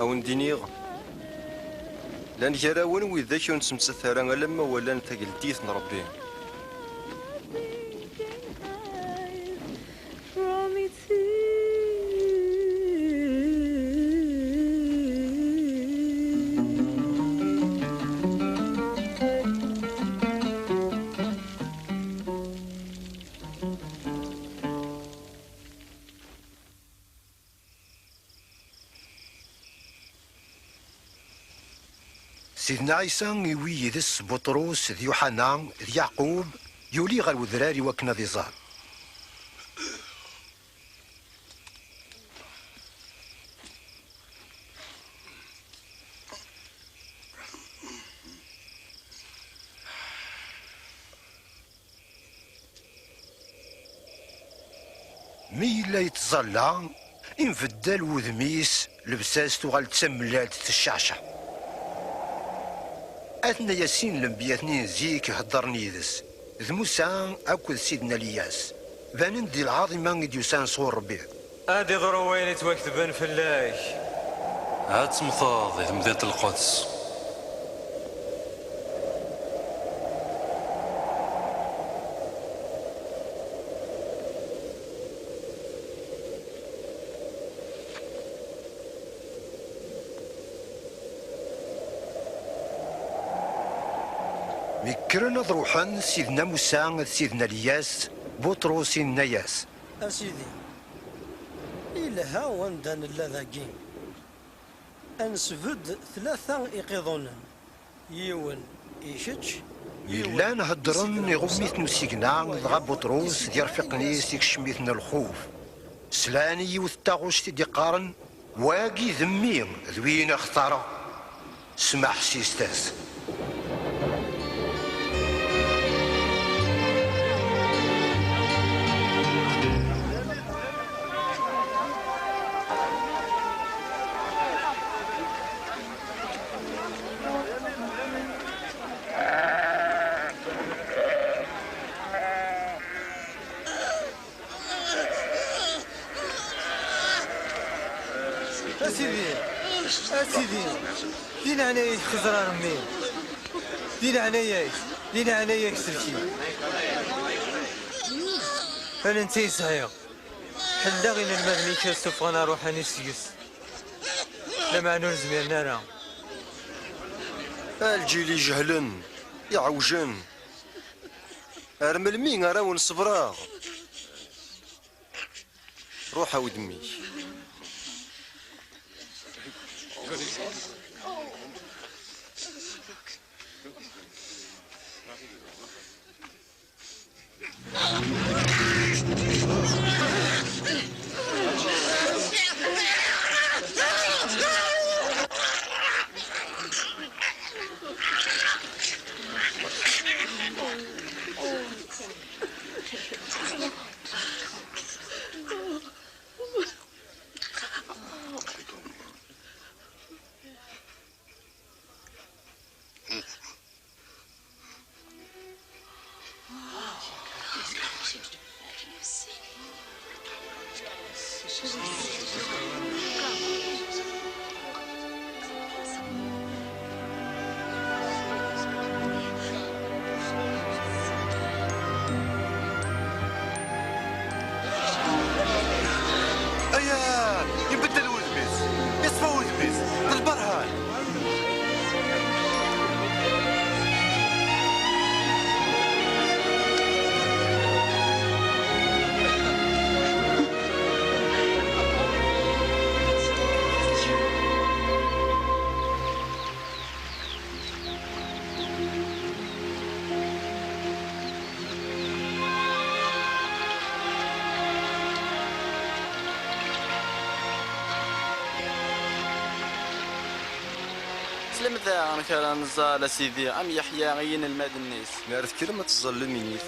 A wen-d-iniɣ, llan gar-awen widak ur nettmettat ara alamma walan tageldit n Ṛebbi. Sidna Ɛisa iwwi yid-s Buṭrus d Yuḥana d Yeɛqub, yuli ɣer wedrar i wakken ad iẓer. Mi yella yettẓalla, inbeddal wudem-is, lebsa-s tuɣal d tamellalt tecceɛceɛ. Aten-aya sin lenbiya-nni n zik heddren yid-s, d Musa akked Sidna Lyas. Banen-d di lɛaḍima i d-yusan sɣur Ṛebbi. Ad iḍru wayen yettwaketben fell-ak. Ad temmteḍ di temdint n lquds. Mi kkren ad ruḥen Sidna Musa d Sidna Lyas, Buṭrus inna-yas: A Sidi, ilha wanda nella dagi. Ad nesbedd tlata iqiḍunen, yiwen i kečč, yiwen i Sidna Musa, yiwen i Lyas. Llan heddren iɣumm-iten usigna, dɣa Buṭrus d yirfiqen-is ikcem-iten lxuf. Slan i yiwet n taɣect i d-iqqaren: Wagi d mmi, d win i xtareɣ. Smeḥsiset-as. A Sidi, a Sidi, di leɛnaya-k xẓer ar mmi. Di leɛnaya-k, di leɛnaya-k sellek-iyi. Ala netta i sɛiɣ. Ḥellel-aɣ inelmaden-ik ad ssufɣen aṛuḥani seg-s. Lameɛna ur zmiren ara. A lǧil ijehlen, iɛewjen. Ar melmi ara wen-ṣebreɣ? Ruḥ awi-d mmi-k. Aya! Ibeddel wudem-is! Iṣfa wudem-is! D lberhan! Teslam daɣen kra n ẓẓal, a Sidi, am Yeḥya i yinelmaden-is. Mi ara tekkrem ad teẓẓallem, init: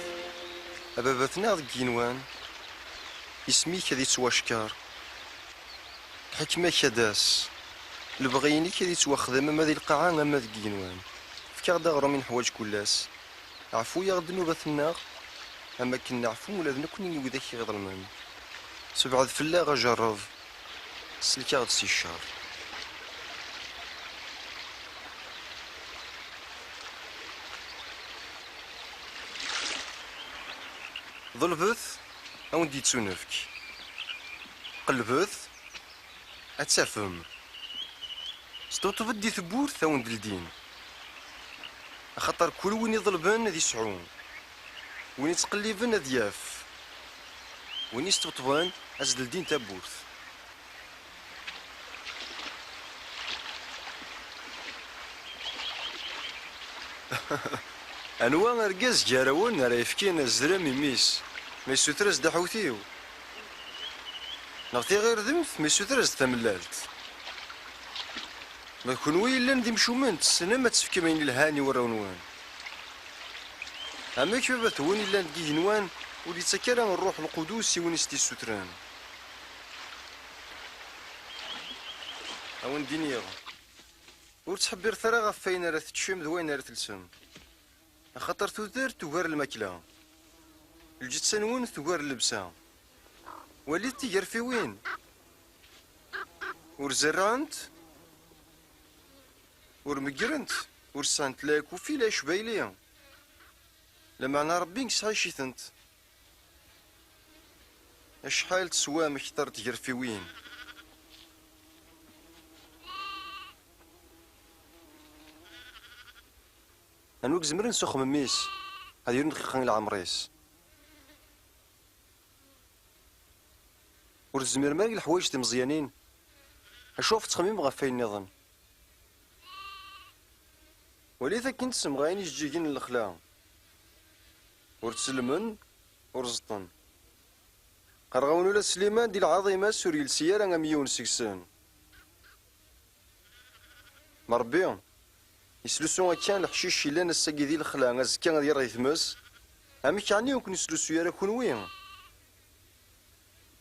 A Baba-tneɣ deg yigenwan, isem-ik ad yettwackeṛ. Lḥekma-k ad d-tas. Lebɣi-inek ad yettwaxdem ama di lqaɛa ama deg yigenwan. Efk-aɣ-d aɣrum i neḥwaǧ kul ass. Ɛfu-yaɣ ddnubat-nneɣ, am akken neɛfu ula d nekkni i widak i ɣ-iḍelmen. Sebɛed fell-aɣ ajerreb, sellek-aɣ-d si ccer. Ḍelbet, a wen-d-yettunefk. Qelbet, ad tafem. Sṭebṭbet di tewwurt, a wen-d-ldin. Axaṭer kul win iḍelben ad isɛu, win ittqelliben ad yaf, win isṭebṭben ad s-d-ldin tawwurt. Anwa argaz gar-awen ara yefken azrem i mmi-s, ma yessuter-as-d aḥewtiw? Neɣ tiɣirdemt, ma yessuter-as-d tamellalt? Ma d kenwi yellan d imcumen, tessnem ad tefkem ayen ilhan i warraw-nwen. Amek baba-twen yellan deg igenwan, Ur yettak ara Ṛṛuḥ Lqudus i win i s-t-issutren. A wen-d-iniɣ, ur ttḥebbiret ara ɣef wayen ara teččem d wayen ara telsem. Axaṭer tudert tugar lmakla, lǧetta-nwen tugar llebsa. Walit tigerfiwin. Ur zerrɛent, ur meggrent, ur sɛant la akufi la acbayli. Lameɛna Ṛebbi yesɛic-itent. Acḥal teswam kter n tgerfiwin? Anwa i izemren s uxemmem-is ad yiwen dqiqa i leɛmer-is? Ur tezmirem ara i leḥwayeǧ timeẓyanin? Acu ɣef tettxemmim ɣef wayen nniḍen? Walit akken tsemɣayin ijeǧǧigen n lexla. Ur ttellmen, ur ẓeṭṭen. Qqareɣ-awen ula d Sliman di lɛaḍima-s ur yelsi ara am yiwen seg-sen. Ma Ṛebbi yeslusu akka leḥcic yellan ass-agi di lexla, azekka ad yerɣ di tmes, amek ɛni ur ken-yeslusuy ara kunwi?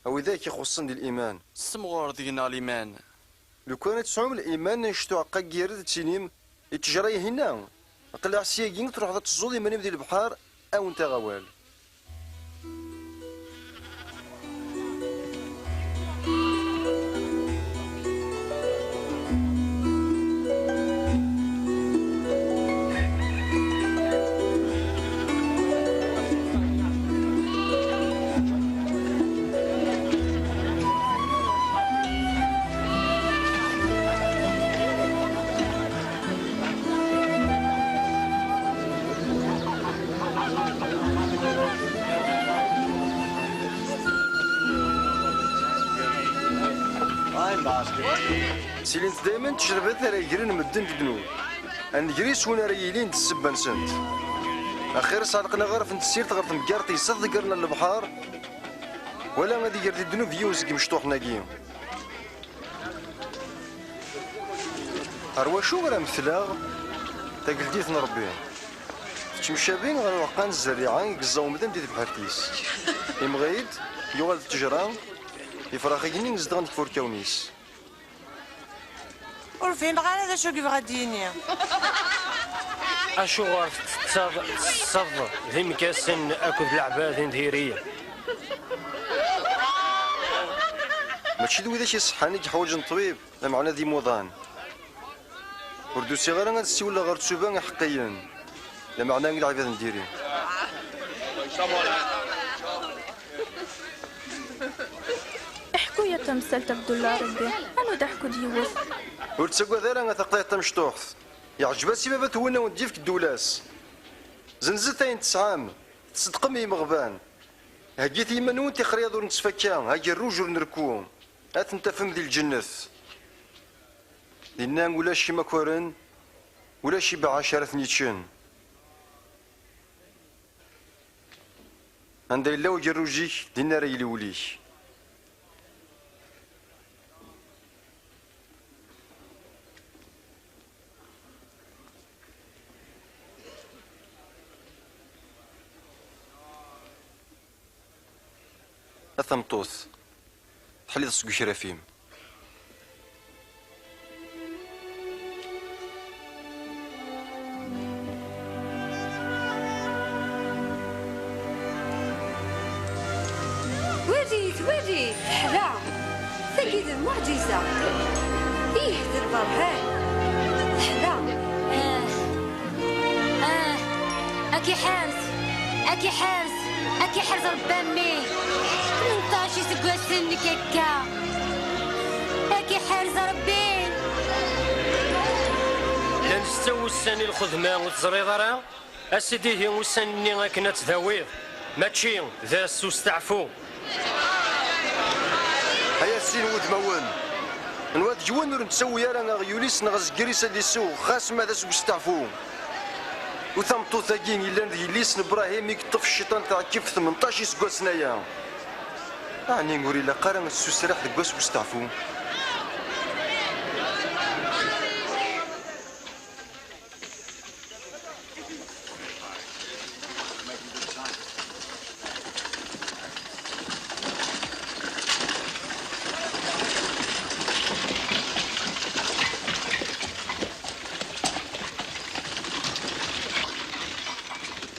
A widak ixuṣṣen di liman. Ssemɣur deg-neɣ liman. Lukan ad tesɛum liman anect uɛeqqa n yired, ad tinim i ttejra-ihinna, aql-aɣ syagi truḥeḍ ad teẓẓuḍ iman-im di lebḥer, awent-aɣ awal. Ttilint daymen tejrabet ara yegren medden di ddnub. Ad negri s win ara yilin d ssebba-nsent. Axir-s ɛelqen aɣaref n tessirt ɣer temgerṭ yesseḍeggren ɣer lebḥer, wala ad iger di ddnub yiwen seg imecṭuḥen-agi. Ɣer wacu ara metleɣ tageldit n Ṛebbi? Tettemcabi ɣer uɛeqqa n zzerriɛa i yeẓẓa umdan di tebḥirt-is. Imɣi-d, yuɣal d ttejra, ifrax igenni zedɣen deg ifurkawen-is. Ur fhimeɣ ara d acu i yebɣa ad d-yini. Acuɣer tettetteḍ, tesseḍ d imekkasen akked leɛbad n diri? Mačči d widak iṣeḥḥan i yeḥwaǧen ṭṭbib, lameɛna d imuḍan. Ur d-usiɣ ara ad ssiwleɣ ɣer tsuba iḥeqqiyen, lameɛna i leɛbad n diri. Iḥku-ya tamsalt Abdullah Rebbi, anu d aḥku d yiwet. Ur ttagad ara a taqḍiɛt tamecṭuḥt. Yeɛǧeb-as i baba-twen a wen-d-yefk ddula-s. Zenzet ayen tesɛam, tṣeddqem i yimeɣban. Heggit i yiman-nwen tixriyaḍ ur nettfakka, agerruj ur nrekku. Ad ten-tafem di lǧennet. Dinna ulac imakaren, ulac ibeɛɛac ara ten-yeččen. Anda yella ugerruj-ik, dinna ara yili wul-ik. A tameṭṭut, teḥliḍ seg ukraf-im. Walit, walit, teḥla. Tagi d lmuɛǧiza. Ih, d lberhan. Teḥla. Ah, ah, ad k-iḥerz, ad k-iḥerz, ad k-iḥerz Rebbi a mmi. Tmenṭac iseggasen nekk akka. Ad k-iḥerz Rebbi. Llan setta wussan i lxedma, ur teẓriḍ ara? A sidi, ihi ussan-nni akken ad tdawiḍ, mačči d ass usteɛfu. Ay a sin wudmawen, nwa deg-wen ur nettawi ara aɣyul-is neɣ azger-is ad isew, xas ma d ass usteɛfu. U tameṭṭut-agi yellan d yelli-s n Brahim i yeṭṭef cciṭan tɛekkift tmenṭac iseggasen aya. Ɛni ur ilaq ara ad tessusraḥ deg wass usteɛfu?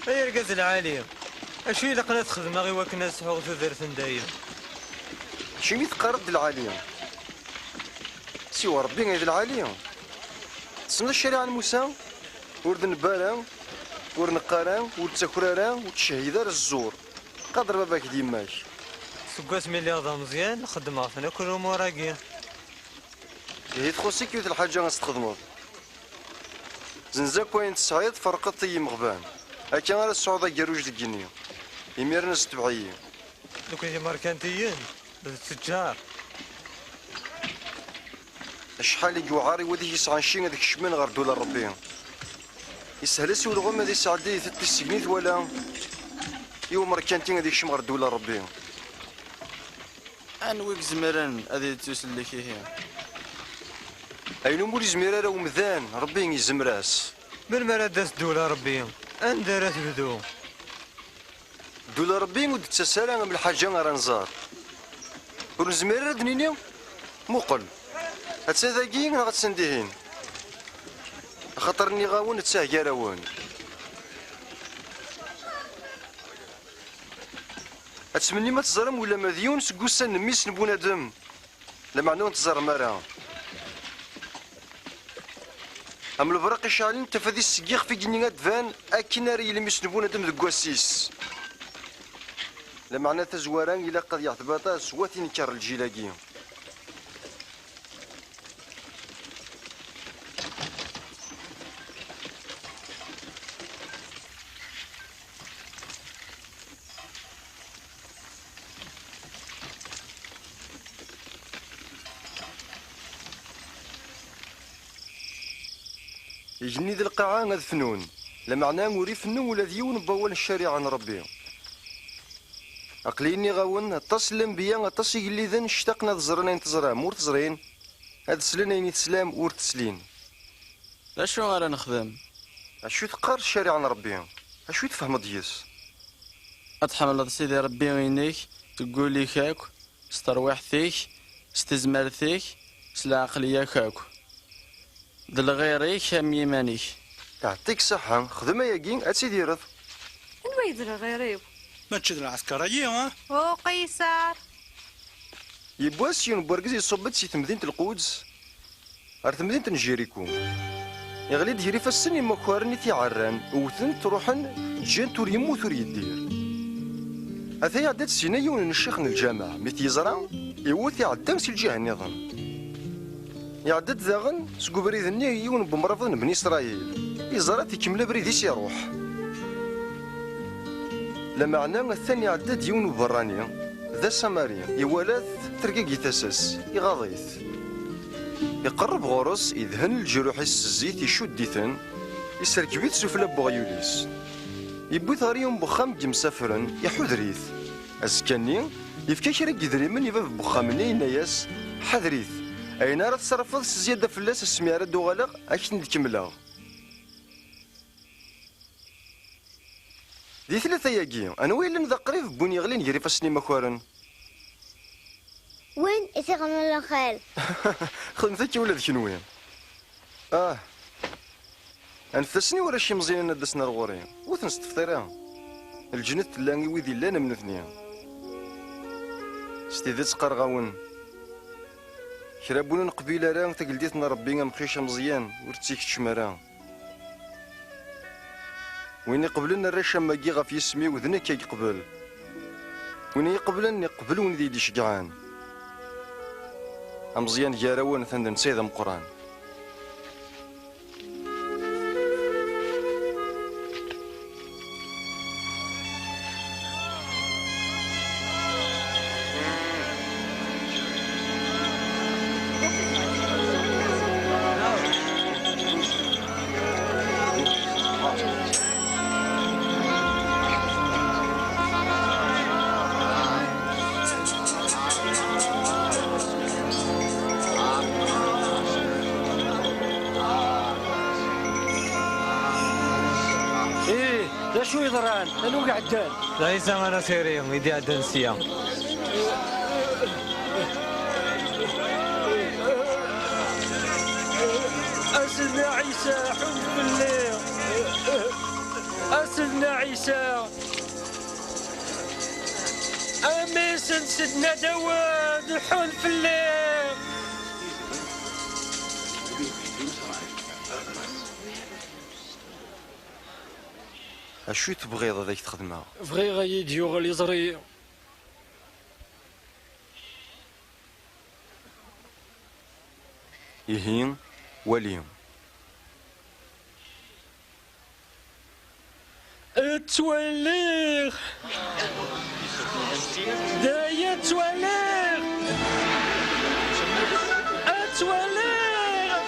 Ay argaz lɛali, acu ilaqen ad t-xedmeɣ i wakken ad sɛuɣ tudert n dayem? Acimi teqqareḍ d lɛali? Siwa Ṛebbi ay d lɛali. Tessneḍ ccariɛa n Musa? Ur d-nebba ara, ur neqqar ara, ur d-ttaker ara, ur ttcehhid ara zzur. Qader baba-k d yemma-k. Seg wasmi lliɣ d ameẓyan, xeddmeɣ-ten akk lumuṛ-agi. Ihi txuṣ-ik yiwet lḥaǧa ad s-txedmeḍ. Zenz akk ayen tesɛiḍ, ferqeḍ-t i yimeɣban. Akka ara tesɛuḍ agerruj deg igenni. Imiren setbeɛ-iyi. Nekk d imerkantiyen, d ttejjar. Acḥal i yewɛer i wid i yesɛan cci ad kecmen ɣer ddula n Ṛebbi. Yeshel-as i ulɣem ad isɛeddi di tiṭ-is segmi twala i umerkanti ad yekcem ɣer ddula n Ṛebbi. Anwa i izemren ad yettusellek ihi? Ayen umi ur yezmir ara umdan, Ṛebbi yezmer-as. Melmi ara d-tas ddula n Ṛebbi? Anda ara tebdu? Ddula n Ṛebbi ur d-tettas ara am lḥaǧa ara nẓer. Ur nezmir ara ad d-nini, muqel, atta dagi neɣ attan dihin. Axaṭer nniɣ-awen, d tahi gar-awen. Ad tmennim ad teẓrem ulamma d yiwen seg wussan n mmi-s n bunadem, lameɛna ur ten-teẓrem ara. Am lebraq iceɛlen, tafat-is seg yixef igenni ad d-tban, akken ara yili mmi-s n bunadem deg wass-is. Lameɛna tazwara ilaq ad yeɛteb aṭas wat inker lǧil-agi. Igenni d lqaɛa ad fnun, lameɛna ur ifennu ula d yiwen n wawal n ccariɛa n Ṛebbi. Aql-i nniɣ-awen, aṭas n lenbiya, aṭas n igelliden ctaqen ad ẓren ayen teẓram ur t-ẓrin, ad slen ayen i teslam ur t-slin. D acu ara nexdem? Acu teqqar ccariɛa n Ṛebbi? Acu i tfehmeḍ deg-s? Ad tḥemmleḍ Sidi Ṛebbi-inek deg wul-ik akk, s terwiḥt-ik, s tezmert-ik, s lɛeqliya-k akk, d lɣir-ik am yiman-ik. Iɛeṭṭik ṣṣeḥḥa, xdem ayagi, ad tidireḍ. Anwa i d lɣir-iw? Mačči d lɛesker-agi, ah? Uqisar! Yiwwas yiwen n wergaz iṣubb-d si temdint n Lquds ɣer temdint n Jiriku. Iɣli-d gar ifassen imakaren i t-iɛerran, wwten-t, ruḥen, ǧǧan-t ur yemmut ur yeddir. Ata iɛedda-d sina yiwen n ccix n lǧameɛ, mi t-yeẓra, iwwet iɛedda si lǧiha nniḍen. Iɛedda-d daɣen seg ubrid-nni yiwen n wemrabeḍ n Bni Isṛayil, iẓra-t ikemmel abrid-is iruḥ. Lameɛna atan iɛedda-d yiwen uberrani, d asamari, iwala-t, tergagi tasa-s, iɣaḍ-it. Iqerreb ɣur-s, idhen leǧruḥ-is s zzit, icudd-iten, iserkeb-it sufella n weɣyul-is. Yewwi-t ɣer yiwen n wexxam n yimsafren, iḥuder-it. Azekka-nni, yefka kra n yidrimen i bab n wexxam-nni, yenna-yas, ḥader-it, ayen ara tesserfeḍ s zzyada fell-as asmi ara d-uɣaleɣ, ad k-ten-id-kemmleɣ. Di tlata-agi, anwa yellan d aqrib n win yeɣlin gar ifassen imakaren? Win i t-ixedmen lxir. Xedmet akka ula d kenwi. Ah. Anfet-asen i warrac imeẓyanen ad d-asen ar ɣur-i. Ur ten-sṭefṭir ara. Lǧennet tella i wid illan am nutni. S tidet qqareɣ-awen, kra n win ur neqbil ara tageldit n Ṛebbi, amqic ameẓyan, ur tt-ikeččem ara. Win iqeblen arrac am wagi ɣef yisem-iw, d nekk ay yeqbel. Win i yi-iqeblen, iqbel win i yi-d-iceggɛen. Ameẓyan gar-awen, atan d netta i d ameqqran. Ih, d acu yeḍran? Anwa i iɛeddan? D Ɛisa Anasiri i d-iɛeddan sya. A Sidi Ɛisa, ḥunn fell-i! A Sidna Ɛisa, a mmi-s n Sidna Dawed, ḥun fell-i! Acu i tebɣiḍ ad ak-t-xedmeɣ? Bɣiɣ ad yi-d-yuɣal iẓri. Ihi, wali. Ttwaliɣ! D aya ttwaliɣ! Ttwaliɣ!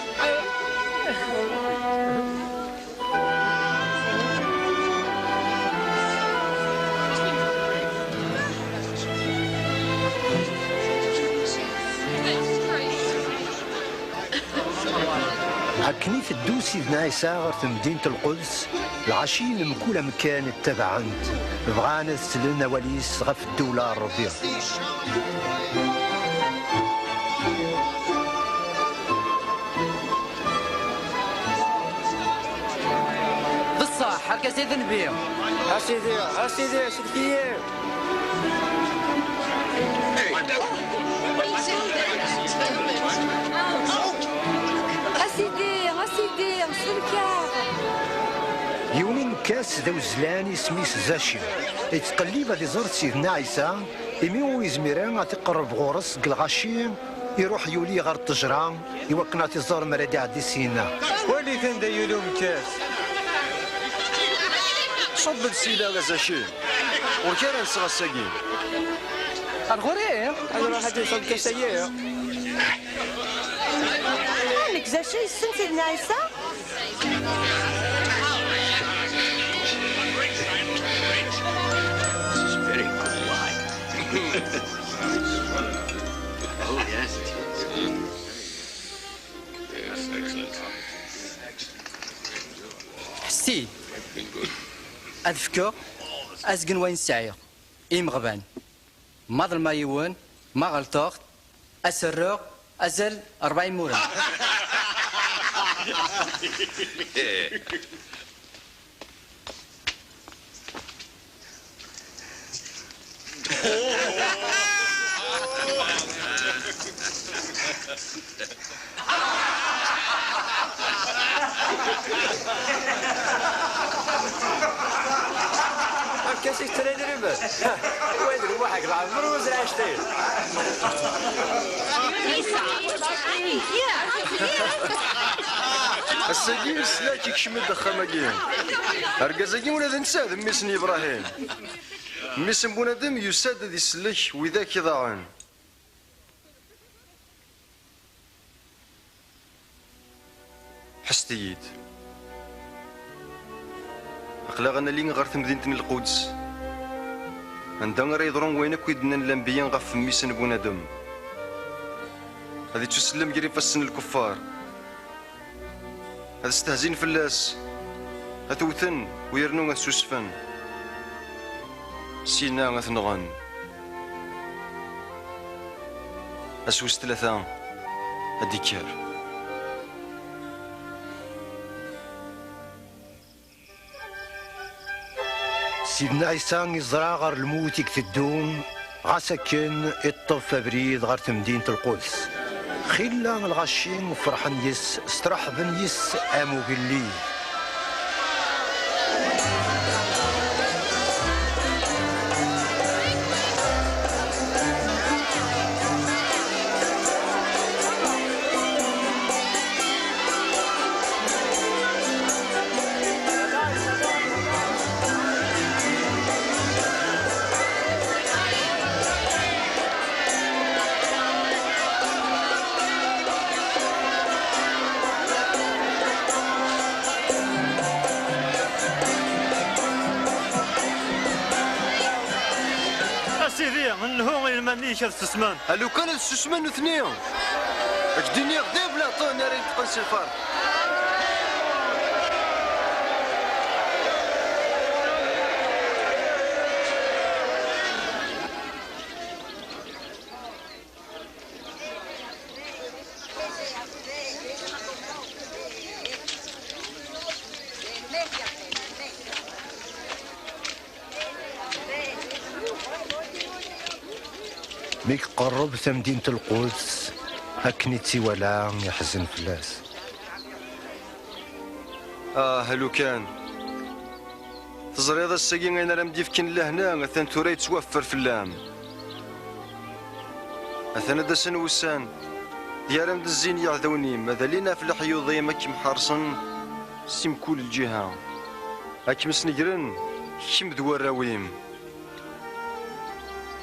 Akken iteddu Sidna Ɛisa ɣer temdint n Lquds, lɣaci n mkul amkan ttabaɛen-t, bɣan ad slen awal-is ɣef ddewla n Ṛebbi. D ṣṣeḥ, argaz i d nnbi. A sidi, a sidi, sellek-iyi. A sidi, a sidi, sellek-aɣ. Yiwen umekkas d awezlan, isem-is Zaci. Yettqellib ad iẓer Sidna Ɛisa, imi ur yezmir ara ad iqerreb ɣur-s deg lɣaci, iruḥ yuli ɣer ttejra iwakken ad t-iẓer mi ara d-iɛeddi syenna. Walit anda yuli umekkas. Ṣubb-d sila a Zaci. Ur k ara nseɣ ass-agi. Ar ɣur-i? Ad ruḥ ad d-iṣubb kasa-yi. Ah, nekk Zaci yessen Sidna Ɛisa? This is very good wine. Oh, yes, it is. Yes, excellent. Ḥess-iyi. Ad fkeɣ azgen wayen sɛiɣ i yimeɣban. Ma ḍelmeɣ yiwen, ma ɣelṭeɣ, ad s-rreɣ azal rebɛa imura. Amek i s-yettrali lmut? Wa d lmuḥ deg leɛmer u zreɛ ccetayet. Ass-agi, leslak ikcem-d axxam-agi. Argaz-agi ula d netta d mmi-s n Yebrahim. Mmi-s n bunadem yusa-d ad isellek widak iḍaɛen. Ḥesset-iyi-d. Aql-aɣ ad nali ɣer temdint n Lquds, anda ara yeḍrun wayen akk i d-nnan lanbiya ɣef mmi-s n bunadem. Ad ittusellem gar ifassen n lkuffar. Ad stehzin fell-as, ad t-wten, u yernu ad susfen. Syenna ad t-nɣen. Ass wis tlata ad d-ikker. Sidna Ɛisa iẓra ɣer lmut i iteddu, ɣas akken iṭṭef abrid ɣer temdint n Lquds. Xilla lɣaci ferḥen yes-s, straḥben yes-s am ugellid. A Sidi, nhu i lman-ik ad susmen. A lukan ad susmen nutni, ad k-d-iniɣ d ablaṭun ara ineṭqen s lferḥ. Mi iqerreb tamdint n Lquds, akken i tt-iwala, iḥzen fell-as. Ah, lukan teẓriḍ ass-agi ayen ara m-d-yefken lehna, atan tura yettwaffer fell-am. Atan ad d-asen wussan, di ara m-d-zzin yiɛdawen-im, ad alin ɣef leḥyuḍ-im, ad kem-ḥerṣen si mkul lǧiha, ad kem-snegren, kemm d warraw-im.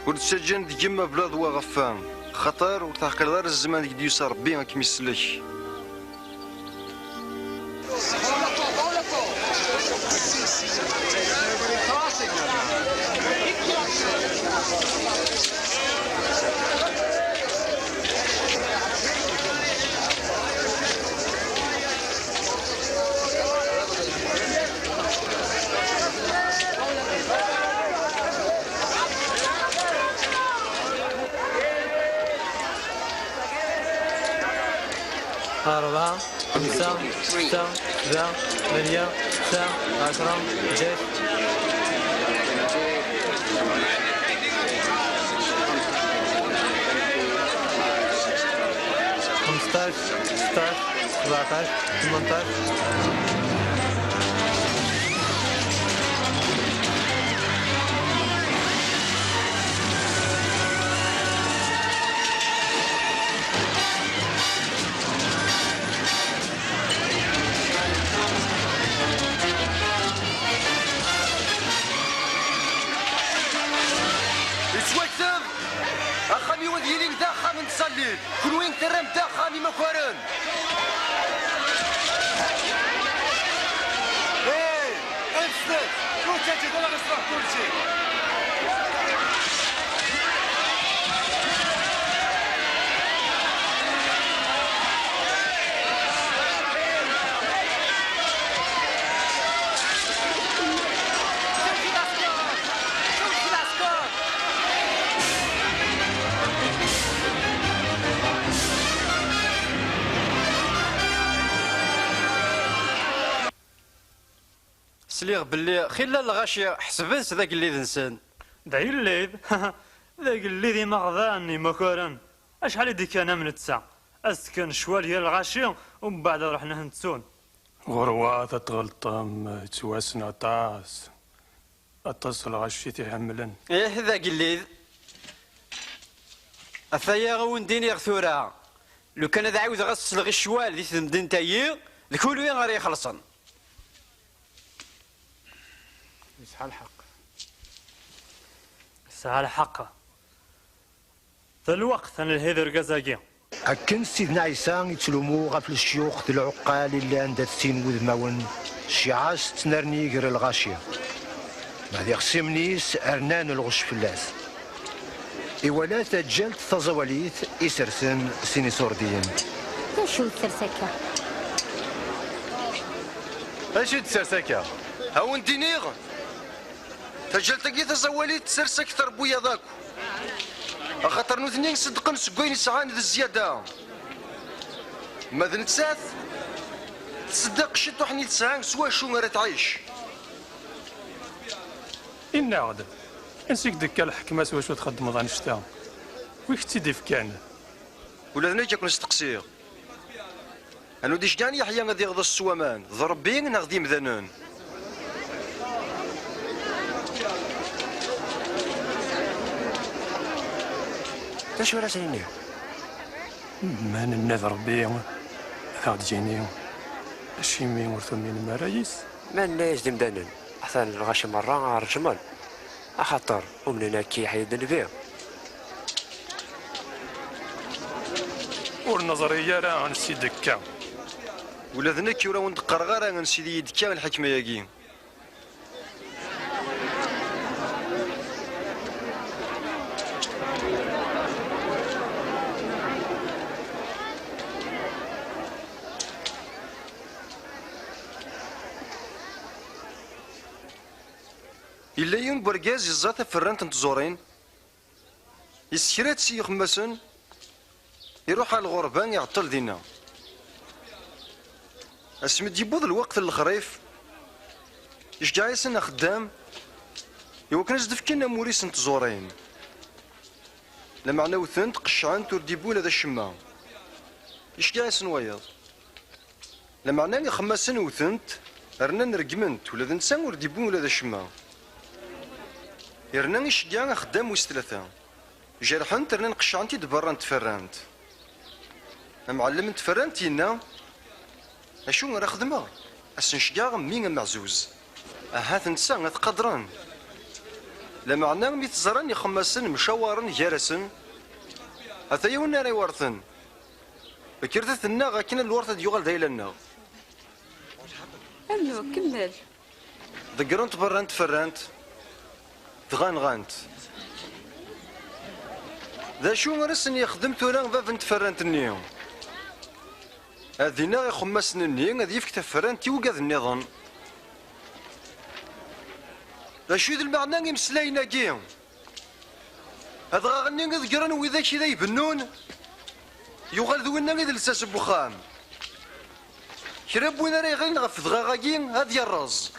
Ur d-ttaǧǧan deg-m ablaḍ wa ɣef wa, xaṭer ur teɛqileḍ ara zzman deg d-yusa Ṛebbi ad kem-isellek. أربعة، خمسة، ستة، سبعة، ثمانية، تسعة، عشرة، حداش، خمسطاش، ستطاش، سبعطاش، ثمنطاش. Yettwakteb! Axxam-iw ad yili d axxam n tẓallit. Kunwi terram-d axxam imakaren. Hey, ḥebset! Ur ttaǧǧat ara ad yesruḥ kulci. Sliɣ belli xilla lɣaci ḥesben-t d agellid-nsen. D agellid? D agellid imeɣdan imakaren. Acḥal i d-ikkan am netta? Ad s-tken ccwal gar lɣaci, umbeɛd ad ruḥen ad ten-ttun. Ɣurwat ad tɣelṭem, yettwassen aṭas. Aṭas n lɣaci i t-iḥemmlen. Ih, d agellid. Ataya wen-d-iniɣ tura. Lukan ad ɛiwdeɣ ad sleɣ i ccwal di temdint-ayi, d kunwi ara ixellṣen. Yesɛa lḥeqq. Yesɛa lḥeqq. D lweqt ad nelhi d urgaz-agi. Akken Sidna Ɛisa yettlumu ɣef lecyux d lɛuqqal i llan d at sin wudmawen, cciɛa-s tettnerni gar lɣaci. Ma d ixṣimen-is rnan lɣecc fell-as. Iwala taǧǧalt taẓawalit isersen sin iṣurdiyen. D acu i d ters akka? D acu i d ters akka? A wen-d-iniɣ, taǧǧalt-agi taẓawalit tsers akter n wiyaḍ akk. Axaṭer nutni seddqen seg wayen sɛan d zzyada. Ma d nettat, tseddeq ciṭuḥ-nni tesɛa s wacu ara tɛic. Inna-aɣ-d, ansi k-d-tekka lḥekma s wacu txeddmeḍ annect-a? Wi k-tt-id-ifkan? Ula d nekk ad ken-steqsiɣ. Anwa d-iceggɛen Yeḥya ad iɣḍes s waman, d Ṛebbi neɣ d imdanen? D acu ara s-nini? Ma nenna d Ṛebbi, ad aɣ-d-yini, acimi ur tuminem ara yis? Ma nenna-yas d imdanen, atan lɣaci merra ɣ-reǧmen. Axaṭer umnen akka i Yeḥya d Nnbi. Ur neẓri ara ansi d-tekka. Ula d nekk ur awen-d-qqareɣ ara ansi d iyi-d-tekka lḥekma-agi. Yella yiwen n wergaz yeẓẓa taferrant n tẓurin, yessekra-tt s yixemmasen, iruḥ ɣer lɣerba, iɛeṭṭel dinna. Asmi d-yewweḍ lweqt n lexrif, iceggeɛ-asen axeddam iwakken ad s-d-fken amur-is n tẓurin. Lameɛna wten-t, qeccɛen-t, ur d-yewwi ula d acemma. Iceggeɛ-asen wayeḍ. Lameɛna ixemmasen wten-t, rnan reggmen-t, ula d netta ur d-yewwi ula d acemma. Yerna iceggeɛ axeddam wis tlata. Jerḥen-t, rnan qeccɛen-t-id berra n tferrant. Amɛellem n tferrant yenna: "Acu ara xedmeɣ? Ad sen-ceggɛeɣ mmi ameɛzuz. Ahat netta ad t-qadren." Lameɛna mi t-ẓran ixemmasen mcawaren gar-asen: "Ata yiwen ara iwerten. Kkret ad t-nnaɣ akken ad lwert ad yuɣal d ayla-nneɣ." Rnu, kemmel. Ḍeggren-t berra n tferrant, dɣa nɣan-t. D acu ara sen-yexdem tura bab n tferrant-nni? Ad ineɣ ixemmasen-nni, ad yefk taferrant i wigad nniḍen. D acu i d lmeɛna imeslayen-agi? Adɣaɣ-nni i ḍeggren widak i la ibennun, yuɣal d winna i d lsas n wexxam. Kra n win ara yeɣlin ɣef dɣaɣ-agi, ad yerreẓ.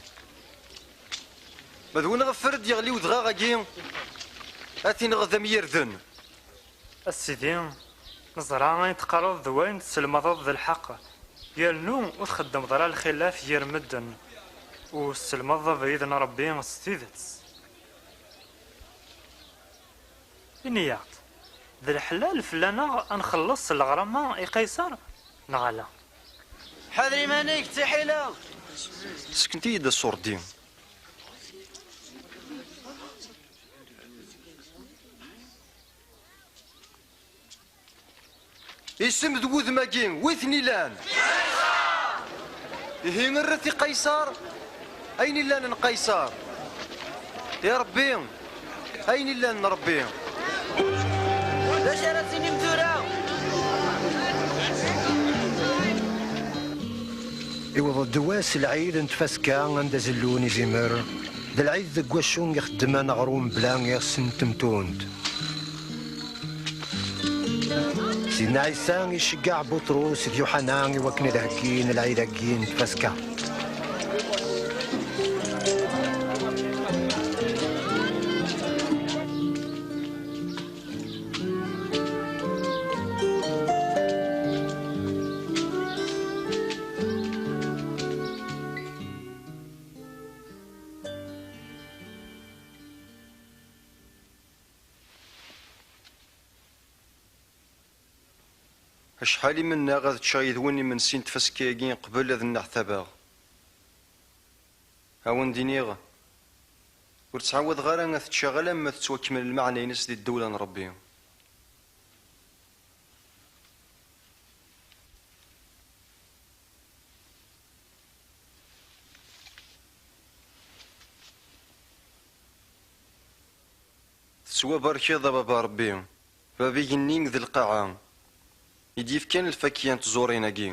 Ma d win ɣef ara d-yeɣli udɣaɣ-agi, ad t-ineɣ d amyirden. A Sidi, neẓra ayen teqqareḍ d wayen tesselmadeḍ d lḥeqq, yernu ur txeddmeḍ ara lxilaf yir medden, u tesselmadeḍ abrid n Ṛebbi s tidet. Ini-aɣ-d, d leḥlal fell-aneɣ ad nxelleṣ s leɣrama i Qayṣer, neɣ ala? Ḥader iman-ik, d tiḥila! Sseknet-iyi-d aṣurdi. Isem d wudem-agi, wi ten-ilan? Ihi, rret i Qayṣer ayen illan n Qayṣer, i Ṛebbi ayen illan n Ṛebbi. D acu ara tinim tura? Iwweḍ-d wass lɛid n tfaska anda zellun izimer. D lɛid deg wacu ixeddem aneɣrum bla iɣes n temtunt. Sidna Ɛisa iceggeɛ Buṭrus d Yuḥana i wakken ad heggin lɛid-agi n tfaska. Acḥal i mennaɣ ad ččeɣ yid-wen imensi n tfaska-agi qbel ad nneɛtabeɣ. A wen-d-iniɣ, ur ttɛawadeɣ ara ad t-ččeɣ alamma tettwakmel lmeɛna-ines di ddewla n Ṛebbi. Tettwabarkeḍ a Baba Ṛebbi, bab igenni d lqaɛa, i d-yefkan lfakya n tẓurin-agi.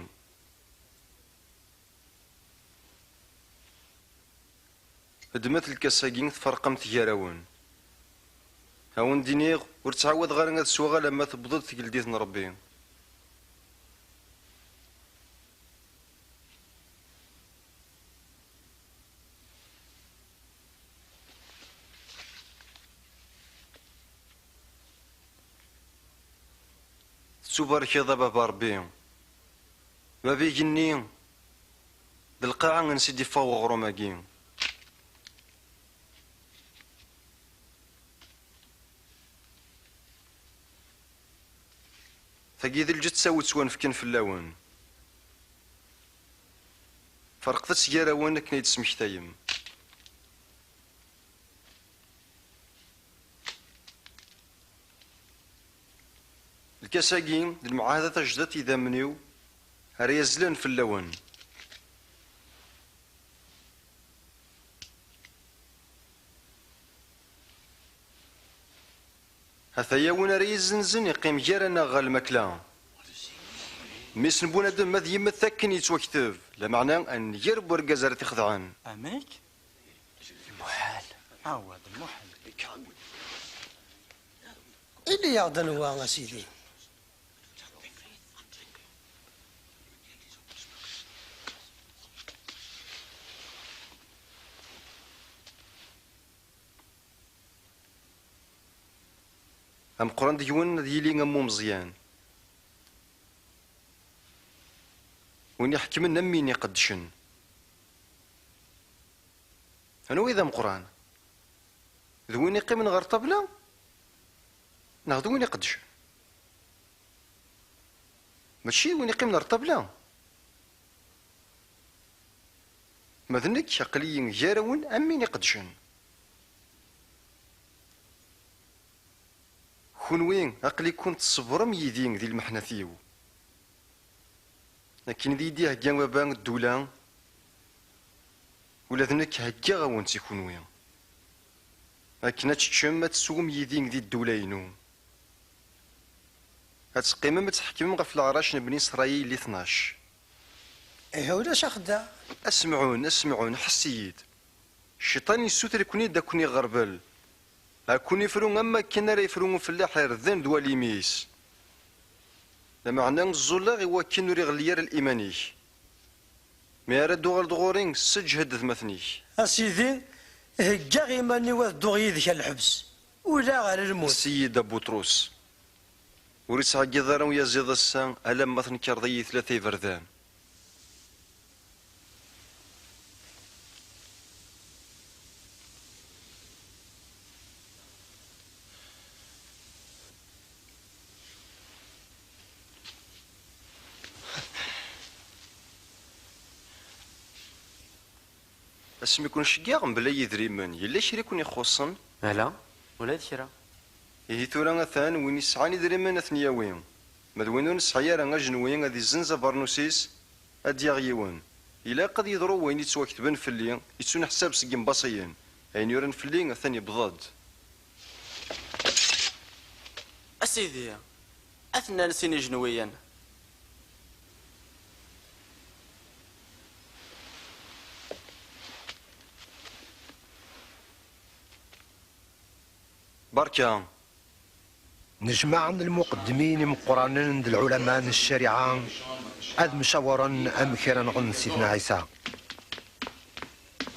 Ddmet lkas-agi, tferqemt gar-awen. A wen-d-iniɣ, ur ttɛawadeɣ ara ad sweɣ alamma tewweḍ-d tgeldit n Ṛebbi. Tettubarkeḍ a Baba Ṛebbi, bab igenni d lqaɛa ansi d-iffeɣ weɣrum-agi. Tagi d lǧetta-w ttwanefken fell-awen. Ferqet-tt gar-awen akken ay d-tesmektayem. Lkas-agi d lemɛahda tajdidt idammen-iw ara yazzlen fell-awen. Hataya win ara yezzenzen iqqim gar-aneɣ ɣer lmakla. Mmi-s n bunadem ad yemmet akken yettwakteb, lameɛna a nnger n urgaz ara t-ixedɛen. Amek? D lmuḥal. Awa, d lmuḥal. Ini-aɣ-d anwa, a Sidi. Ameqqran deg-wen ad yili am umeẓyan, win iḥekmen am win iqeddcen. Anwa i d ameqqran? D win iqqimen ɣer ṭṭabla, neɣ d win iqeddcen? Mačči d win iqqimen ɣer ṭṭabla. Ma d nekk, aql-iyi gar-awen am win iqeddcen. Kunwi, aql-iken tṣebrem yid-i di lmeḥnat-iw. Akken i d iyi-d-ihegga baba ddula, ula d nekk heggaɣ-awen-tt i kunwi. Akken ad teččem, ad teswem yid-i di ddula-inu. Ad teqqimem, ad tḥekmem ɣef leɛrac n Bni Isṛayil i tnac. Ihi ulac axeddaɛ. Asmɛun, asmɛun, ḥess-iyi-d. Cciṭan yessuter-iken-id ad ken-iɣerbel, ad ken-ifru am wakken ara yefru ufellaḥ irden d walim-is. Lameɛna ẓẓulleɣ i wakken ur iɣelli ara liman-ik. Mi ara d-tuɣaleḍ ɣur-i, sseǧhed atmaten-ik. A Sidi, heggaɣ iman-iw ad dduɣ yid-k ɣer lḥebs, ula ɣer lmut. Ssid a Buṭrus, ur ittɛeggiḍ ara uyaziḍ ass-a alamma tnekreḍ-iyi tlata iberdan. Asmi ken-ceggeɣ mebla yidrimen, yella kra i ken-ixuṣṣen? Ala, ula d kra. Ihi tura atan, win yesɛan idrimen ad ten-yawi. Ma d win ur nesɛi ara ajenwi, ad izzenz abernus-is, ad d-yaɣ yiwen. Ilaq ad yeḍru wayen yettwaketben fell-i, yettuneḥsab seg yimbaṣiyen. Ayen yuran fell-i atan yewweḍ-d. A Sidi, aten-an sin ijenwiyen. Berka. Nejmaɛen lmuqeddmin imeqqranen d lɛulama n ccariɛa ad mcawaren amek ara nɣen Sidna Ɛisa.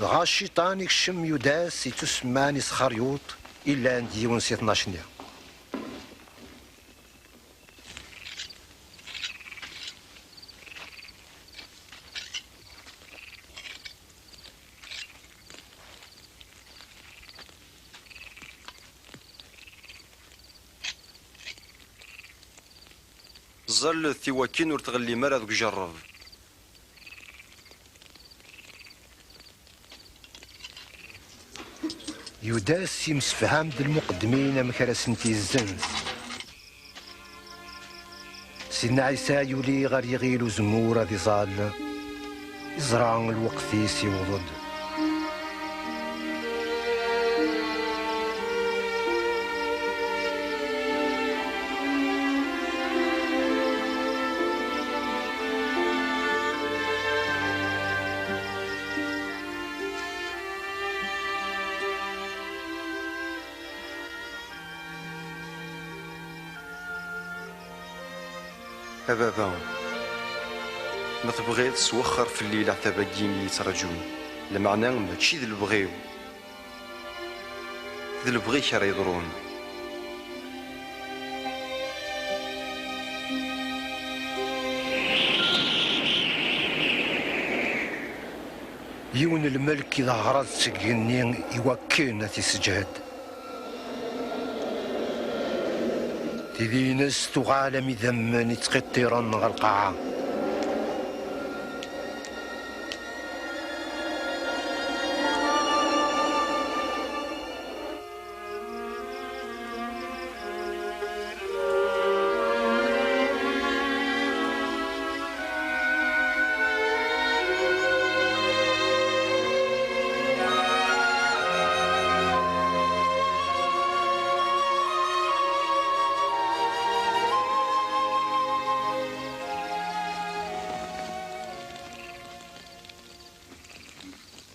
Dɣa Cciṭan ikcem Yudas yettusemman Isxaryuṭ, illan d yiwen si tnac-nni. Ẓẓallet i wakken ur tɣellim ara deg ujerreb. Yudas yemsefham d lmuqeddmin amek ara sent-yezzenz. Sidna Ɛisa yuli ɣer yiɣil uzemmur ad iẓall, iẓra lweqt-is iwweḍ-d. A baba, ma tebɣiḍ, swexxer fell-i leɛtab-agi i yi-yettraǧun, lameɛna mačči d lebɣi-w, d lebɣi-k ara yeḍrun. Yiwen n lmelk i d aɣrad seg igenni i wakken ad t-isseǧhed. Tidi-ines tuɣal am idammen ittqiṭṭiren ɣer lqaɛa.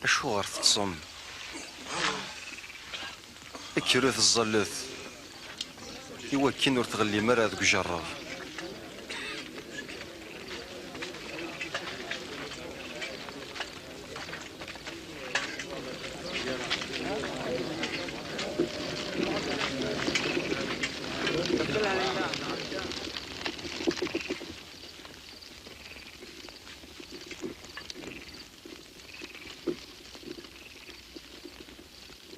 Acuɣer teṭṭsem? Kkrut ẓẓallet, i wakken ur tɣellim ara deg ujerreb.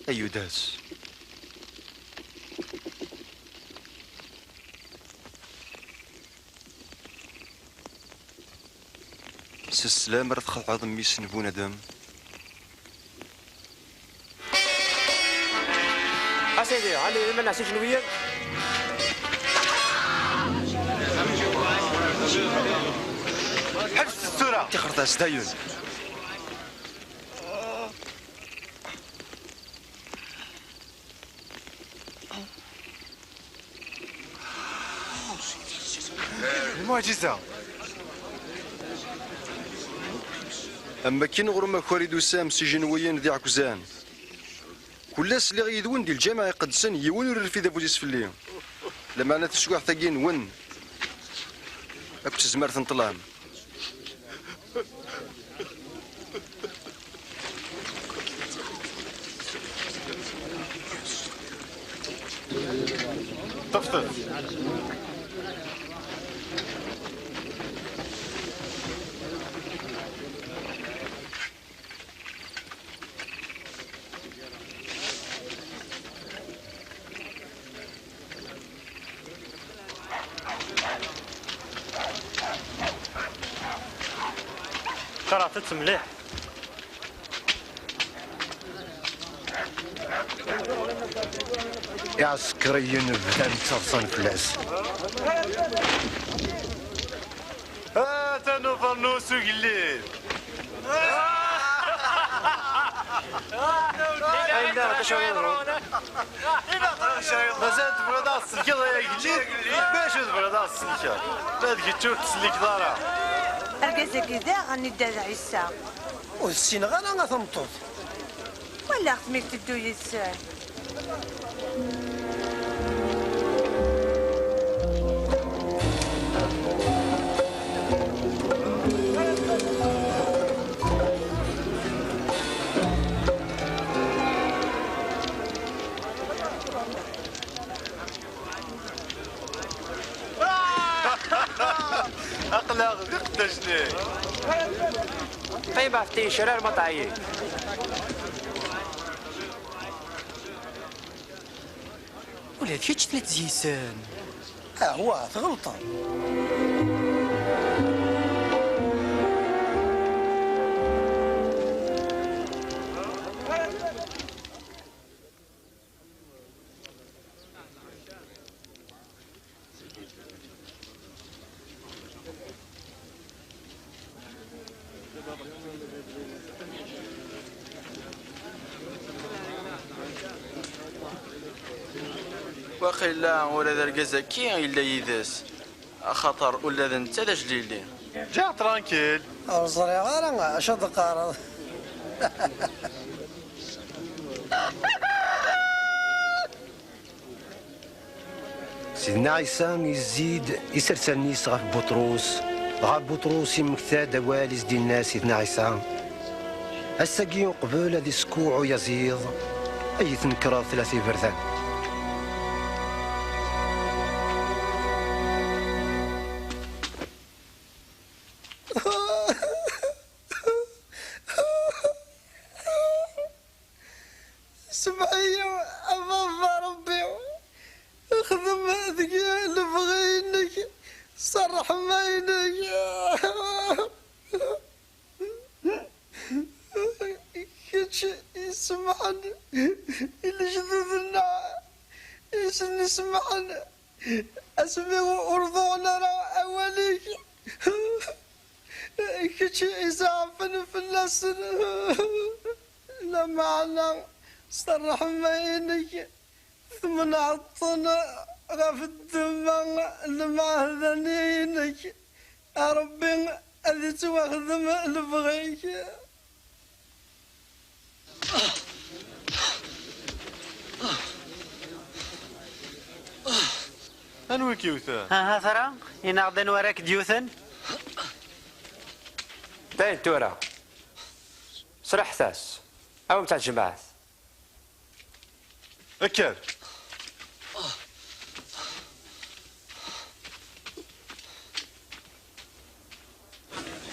Ay Yudas. S sslam ara txedɛeḍ mmi-s n bunadem. A sidi, ɛli iman-nneɣ s ijenwiyen. Ḥebset tura! Tixret-as dayen. Lmuɛǧiza. Am wakken ɣer umakar i d-tusam s ijenwiyen d iɛekkzan. Kul ass lliɣ yid-wen di lǧameɛ iqedsen, yiwen ur irfid afus-is fell-i. Lameɛna taswiɛt-agi nwen akked tezmert n ṭṭlam. Ṭṭefṭef. Qerɛet-tt mliḥ. Iɛsekriyen bdan ttaḍsan fell-as. Atan ufernu s ugellid. Mazal tebɣiḍ ad ɣ-tsellkeḍ ay agellid? D acu tebɣiḍ ad ɣ-tsellkeḍ? Ma d kečč ur tettsellikeḍ ara. Argaz-agi daɣen i Dda Ɛisa. Ur ssineɣ ara a tameṭṭut. Walaɣ-t mi iteddu yid-sen. Aql-aɣ d iqeddacen-ik. Qqim ɣef tgecrar ma teɛyiḍ. Ula d kečč telliḍ yis-sen. Ahwa, tɣelṭeḍ. Waqila ula d argaz-agi yella yid-s, axaṭer ula d netta d ajlili. Ǧǧiɣ tranquille. Ur ẓriɣ ara acu d-teqqareḍ. Sidna Ɛisa izzi-d isersan-is ɣef Buṭrus, dɣa Buṭrus immekta-d awal i s-d-inna Sidna Ɛisa: Ass-agi uqbel ad iskuɛ uyaziḍ, ad iyi-tnekreḍ tlata iberdan. Semmeḥ-iyi a baba Ṛebbi, xdem deg-i lebɣi-inek s ṛṛeḥma-inek. Kečč i isemḥen i lejdud-nneɣ, i sen-isemḥen asmi ur ḍuɛen ara awal-ik. Kečč i izeɛfen fell-asen, lameɛna s ṛṛeḥma-inek tmenɛeḍ-ten ɣef ddemma n lmeɛdani-inek. A Ṛebbi, ad ittwaxdem lebɣi-k. Anwa i k-yewten? Aha tura, ini-aɣ-d anwa ara k-d-yewten. Dayen tura, sriḥet-as, awimt-tt ɣer tjemɛat. Kker!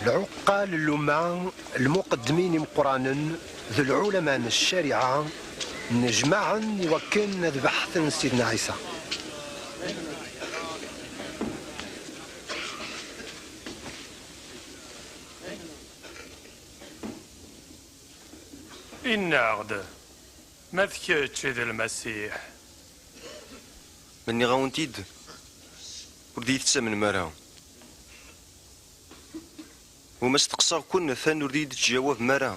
Lɛuqqal n lumma, lmuqeddmin imeqqranen d lɛulama n ccariɛa, Nnejmaɛen i wakken ad beḥten Sidna Ɛisa. Inna-aɣ-d, ma d kečč i d Lmasiḥ. Ma nniɣ-awen-t-id, ur d-iyi-tettamnem ara. U ma steqsaɣ-ken, atan ur d-iyi-d-tettjawabem ara.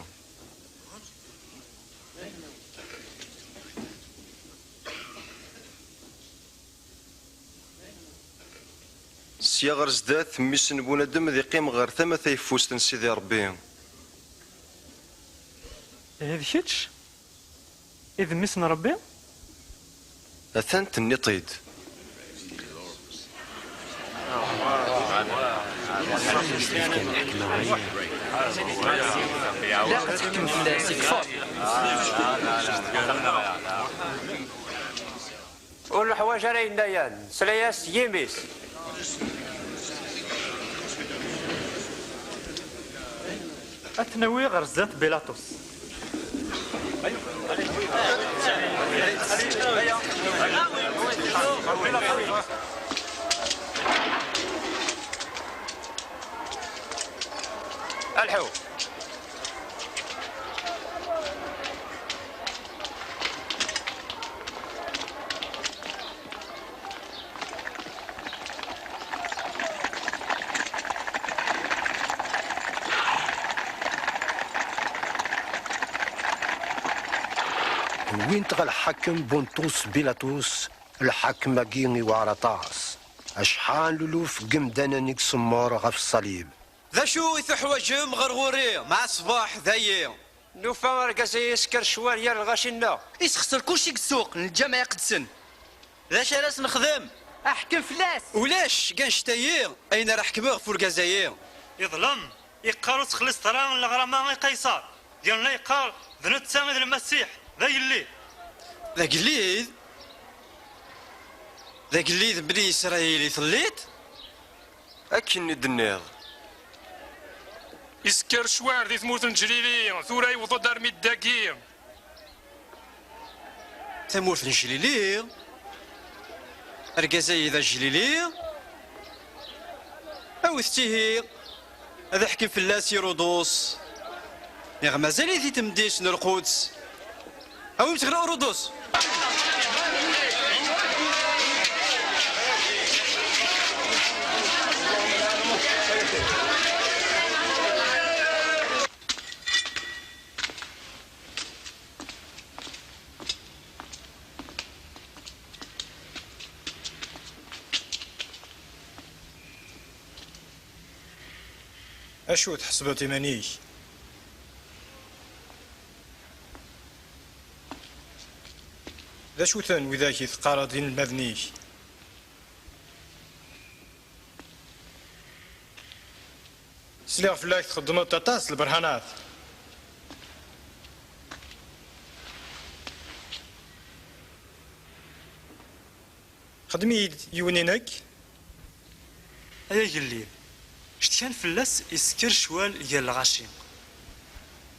Sya ɣer zdat, mmi-s n bunadem ad iqqim ɣer tama tayeffust n Sidi Ṛebbi. Ihi d kečč i d mmi-s n Ṛebbi? Atan tenniḍ-t-id. Ilaq ad teḥkem fell-as, ikfer. Ur neḥwaǧ ara yenna-yan, nesla-yas s yimi-s. Ad t-nawi ɣer zdat Bilaṭus. Alḥu. Wwin-t ɣer lḥakem Bunṭus Bilaṭus. Lḥakem-agi iwɛer aṭas, acḥal n luluf n yemdanen i isemmer ɣef ṣṣalib. D acu i tuḥwaǧem ɣer ɣur-i? Mɛa ṣṣbeḥ dayi. Nufa argaz-agi yesker ccwal gar lɣaci-nneɣ. Isexser kulci deg ssuq n lǧameɛ iqedsen. D acu ara s-nexdem? Aḥkem fell-as! Ulac deg annect-ayi ayen ara ḥekmeɣ ɣef urgaz-ayi. Iḍlem, iqqar ur tettxelliṣeḍ ara leɣrama i Qayṣer, yerna yeqqar d netta i d Lmasiḥ, d agellid. D agellid? D agellid n Bni Isṛayil i telliḍ? Akken i d-tenniḍ. Isker ccwal di tmurt n Ǧlili, tura yewweḍ-d armi d dagi. Tamurt n Ǧlili, argaz-ayi d aǧlili, awit-t ihi, ad iḥkem fell-as Irudus, neɣ mazal-it i temdint n Lquds. Awimt ɣer Urudus. Acu tḥesbeḍ iman-ik? D acu-ten widak i teqqareḍ d inelmaden-ik? Sliɣ fell-ak txeddmeḍ aṭas n lberhanat. Xdem-iyi-d yiwen i nekk. Ay agellid, cetkan fell-as isker ccwal gar lɣaci,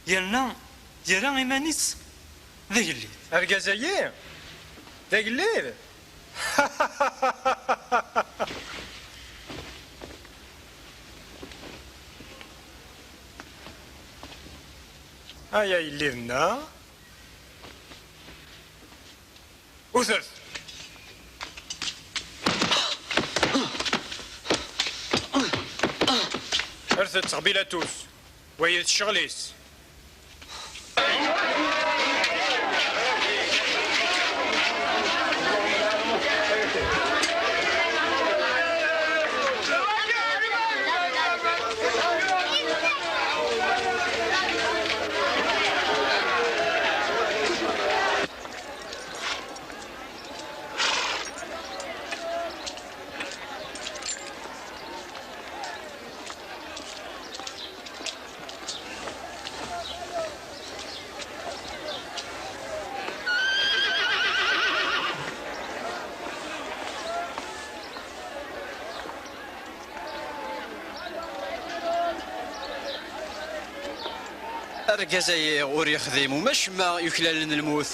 yerna yerra iman-is d agellid. Argaz-ayi d agellid? Ay agellid-nneɣ. Utret! Rret-t ɣer Bilatus, wayi d ccɣel-is. Argaz-ayi ur yexdim uma acemma yuklalen lmut.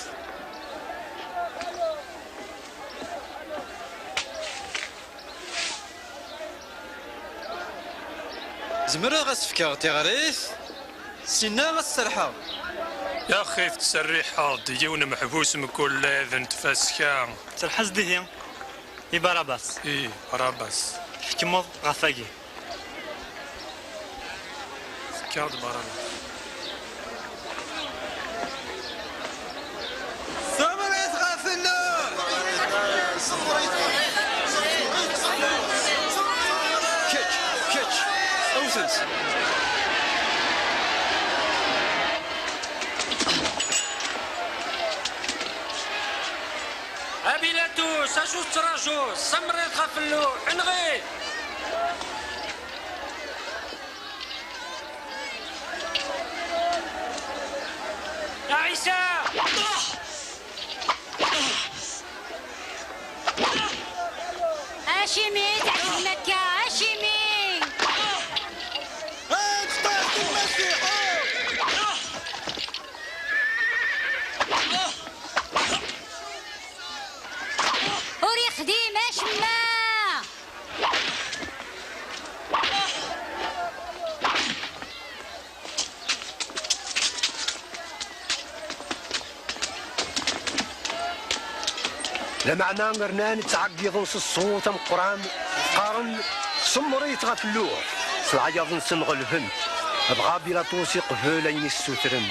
Zemreɣ ad s-fkeɣ tiɣrit? Sinna ad s-serḥeɣ. Axi tettserriḥeḍ-d yiwen meḥbus mkul lɛid n tfaska. Serḥ-as-d ihi i Barabas. Ih, Barabas. Tkemmleḍ ɣef wagi. Fkiɣ-d Barabas. Semmerit ɣef Lluh! Kečč, kečč, awet-tt. A Bilatus, acu tettrajuḍ? Semmerit ɣef Lluh, enɣi-t! A Ɛisa! Acimi i tɛeǧbem akka? Acimi? Ad ṭṭaɛet Lmasiḥ! Ur yexdim acemma! Lameɛna rnan ttɛeggiḍen s ṣṣut ameqqran, qqaren: "Semmerit ɣef Lluh!" S leɛyaḍ-nsen ɣelben, dɣa Bilaṭus iqbel ayen i ssutren.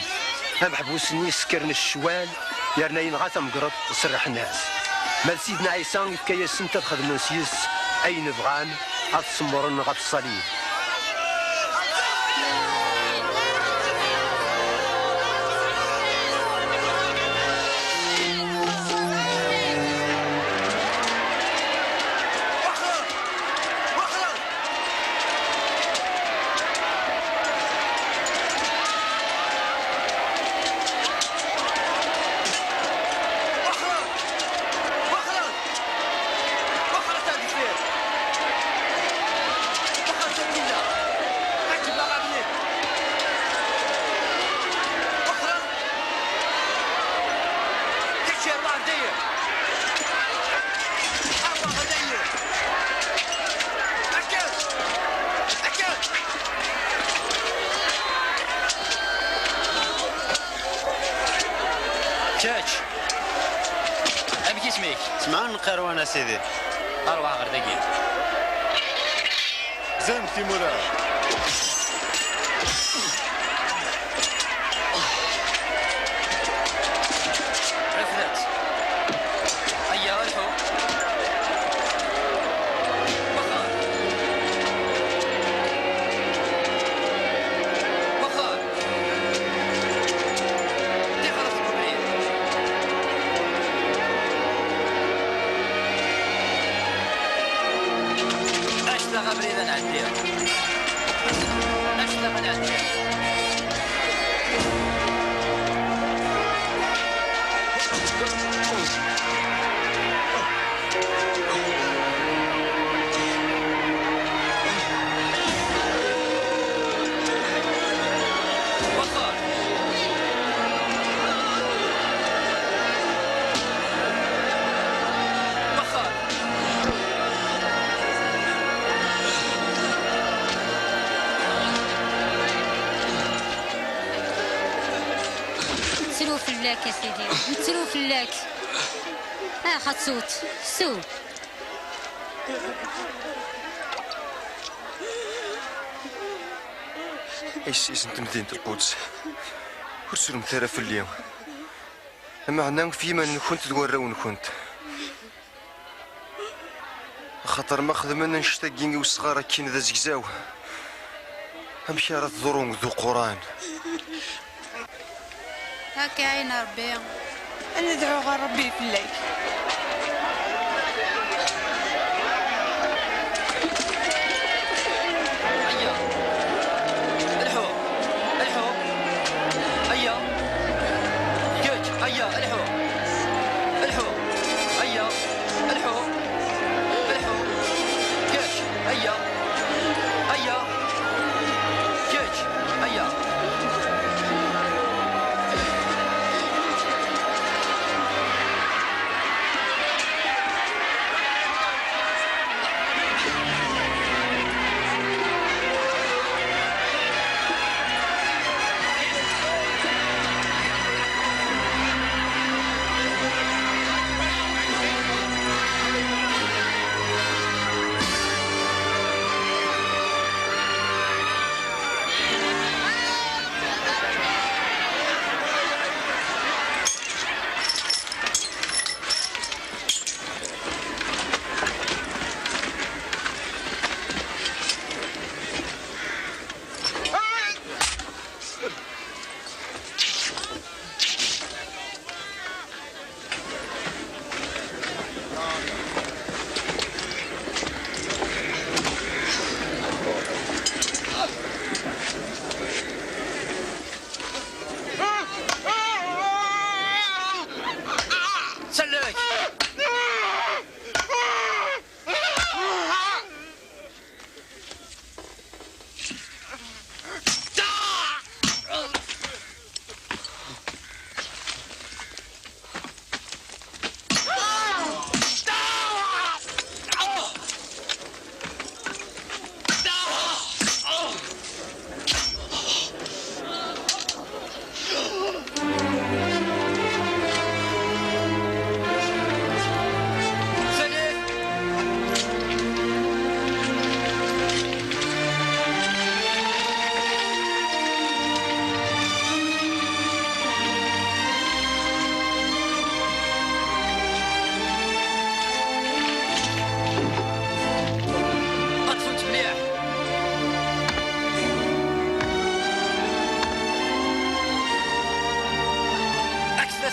Ameḥbus-nni ssekren ccwal, yerna yenɣa tamegreḍt, serrḥen-as. Ma d Sidna Ɛisa yefka-yasen-t ad xedmen s yes ayen bɣan, ad semmren ɣef ṣṣalib. وخرت هذه الفير. وخرت الكلة. عجب ما غادي. وخرت. كتشير واحد داير. أربعة داير. أكل. أكل. كاتش. أمك اسمك؟ سمعان قروان أسيدي. أرواح غير دقيقة. زين تيمورا. رفدت. هيا، الحو. وخر. وخر. دي خلاص الكوبري. أشتغل بريدة نعديها. أشتغل نعديها. Nettru fell-ak, a Sidi, nettru fell-ak. Ax, ad tewwet, sew. Ay ssid n temdint n Lquds, ur ttrumt ara fell-i, lameɛna ɣef yiman-nkent d warraw-nkent. Axaṭer ma xedmen annect-agi i wesɣar akkin d azegzaw, amek ara teḍru d uquran? Akka ɛin Ṛebbi, ad nedɛu ɣer Ṛebbi fell-ak. Aya. Lḥu. Lḥu. Aya. Kečč. Aya. Lḥu. Lḥu. Aya. Lḥu. Lḥu. Kečč. Aya. Aya. Kečč. Aya.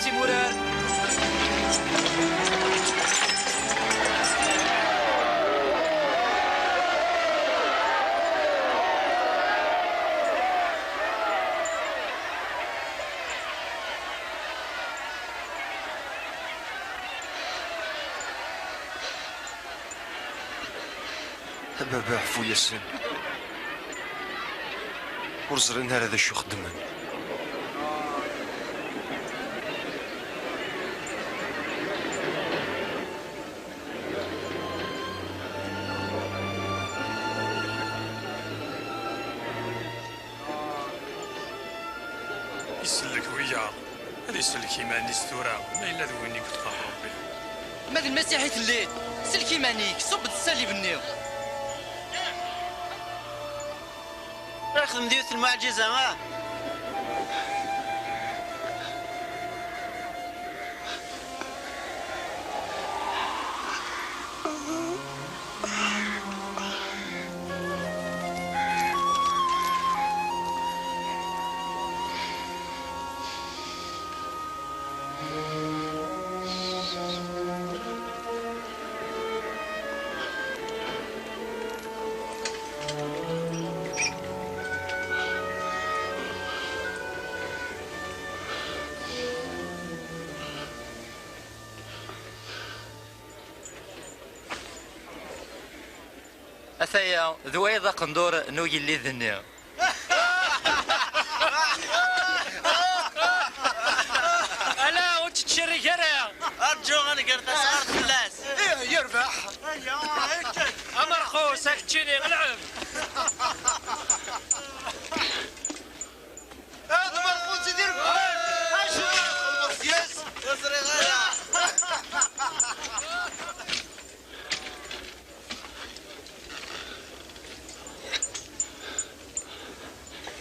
Imurar. A baba, ɛfu-yasen. Ur ẓrin ara d acu xeddmen. Isellek wiyaḍ, ad isellek iman-is tura, ma yella d win i yeṭṭef Ṛebbi. Ma d Lmasiḥ i telliḍ, sellek iman-ik, ṣubb-d ṣṣalib-nni. Ixdem-d yiwet n lmuɛǧiza, ah! Ataya, d wayeḍ aqendur n ugellid-nni. Ala, ur ttcerrig ara! Arǧu ad nger tasɣart fell-as. Ih, yerbeḥ! Amerqus, a keččini, lɛeb! Ad Merqus i d-irebḥen! Acu txedmeḍ yes? Ur ẓriɣ ara!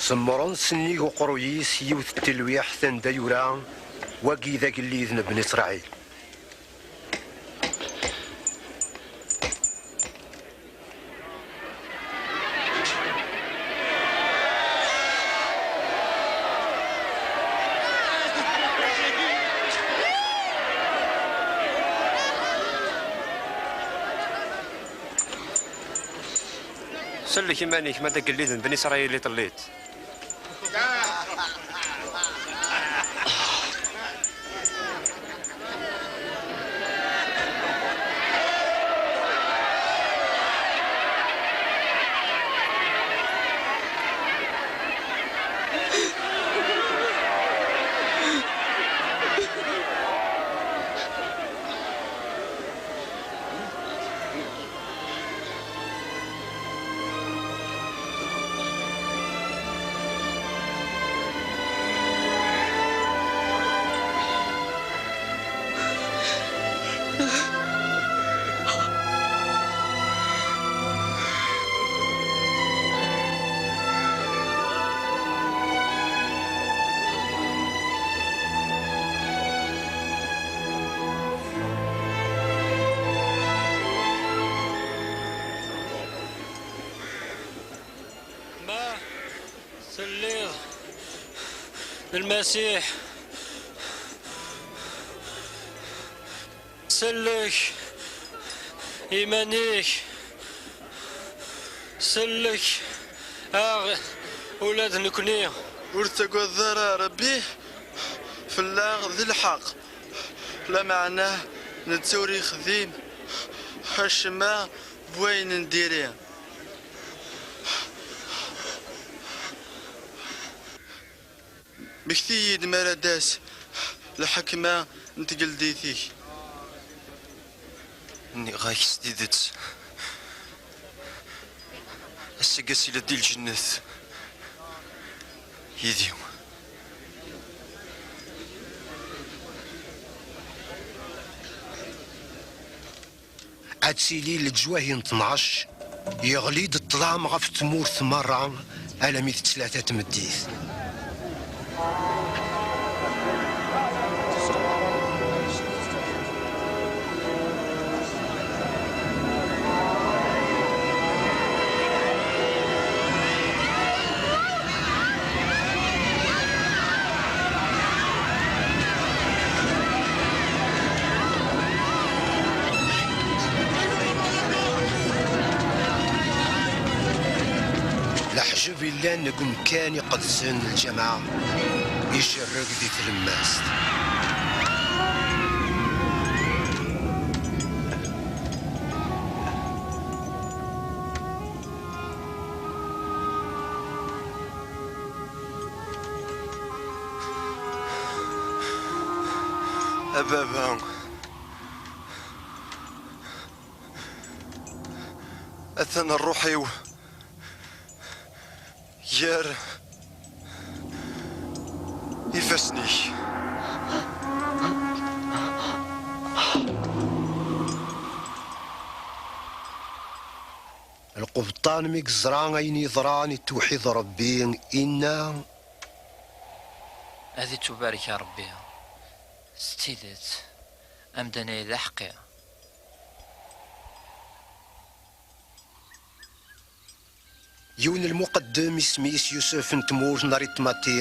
Semmren sennig uqerruy-is yiwet n telwiḥt anda yura: "Wagi d agellid n Bni Sraɛil." Sellek iman-ik, ma d agellid n Bni Isṛayil i telliḍ. Ma telliḍ d Lmasiḥ, sellek iman-ik, sellek-aɣ ula d nekni. Ur tettagadeḍ ara Ṛebbi, fell-aɣ d lḥeqq, lameɛna netta ur yexdim acemma n wayen n diri. Mmekti-yi-d mi ara d-tas lḥekma n tgeldit-ik. Nniɣ-ak s tidet, ass-agi ad tiliḍ di lǧennet yid-i. Ad tili leǧwahi n tnac, yeɣli-d ṭṭlam ɣef tmurt merra almi d ttlata n tmeddit. Kan deg umkan iqedsen n lǧameɛ, ijerreg di tlemmast. A baba, atan ṛṛuḥ-iw gar ifassen-ik. Lqebṭan mi yeẓra ayen yeḍran i tewḥid Ṛebbi, inna: Ad ittubarek Ṛebbi s tidet, amdan-aya d aḥeqqi. Yiwen n lmuqeddem isem-is Yusef n tmurt n Ariṭmati,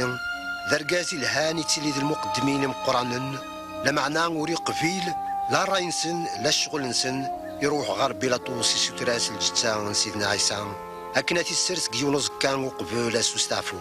d argaz ilhan, ittili d lmuqeddmin imeqqranen, lameɛna ur iqbil la ṛṛay-nsen la ccɣel-nsen, iruḥ ɣer Bilaṭus isuter-as lǧetta n Sidna Ɛisa akken ad t-issers deg yiwen uẓekka uqbel ad s-usteɛfu.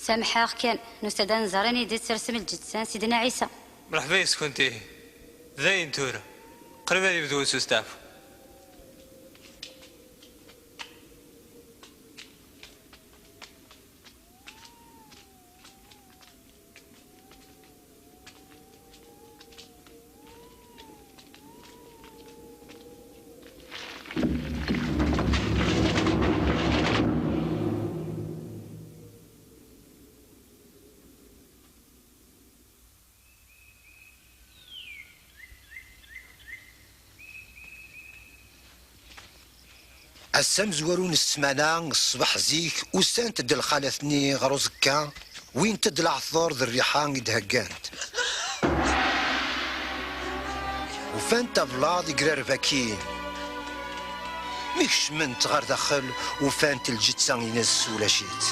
Samḥ-aɣ kan, nusa-d ad nẓer anida i tersem lǧetta n Sidna Ɛisa. Mreḥba yes-kent ihi. Dayen tura, qrib ad yebdu ususteɛfu. Ass amezwaru n ssmana, ṣṣbeḥ zik, usant-d lxalat-nni ɣer uẓekka, wwint-d leɛṭer d rriḥa i d-heggant. Ufant ablaḍ igrarbakin. Mi kecment ɣer daxel, ufant lǧetta-ines ulac-itt.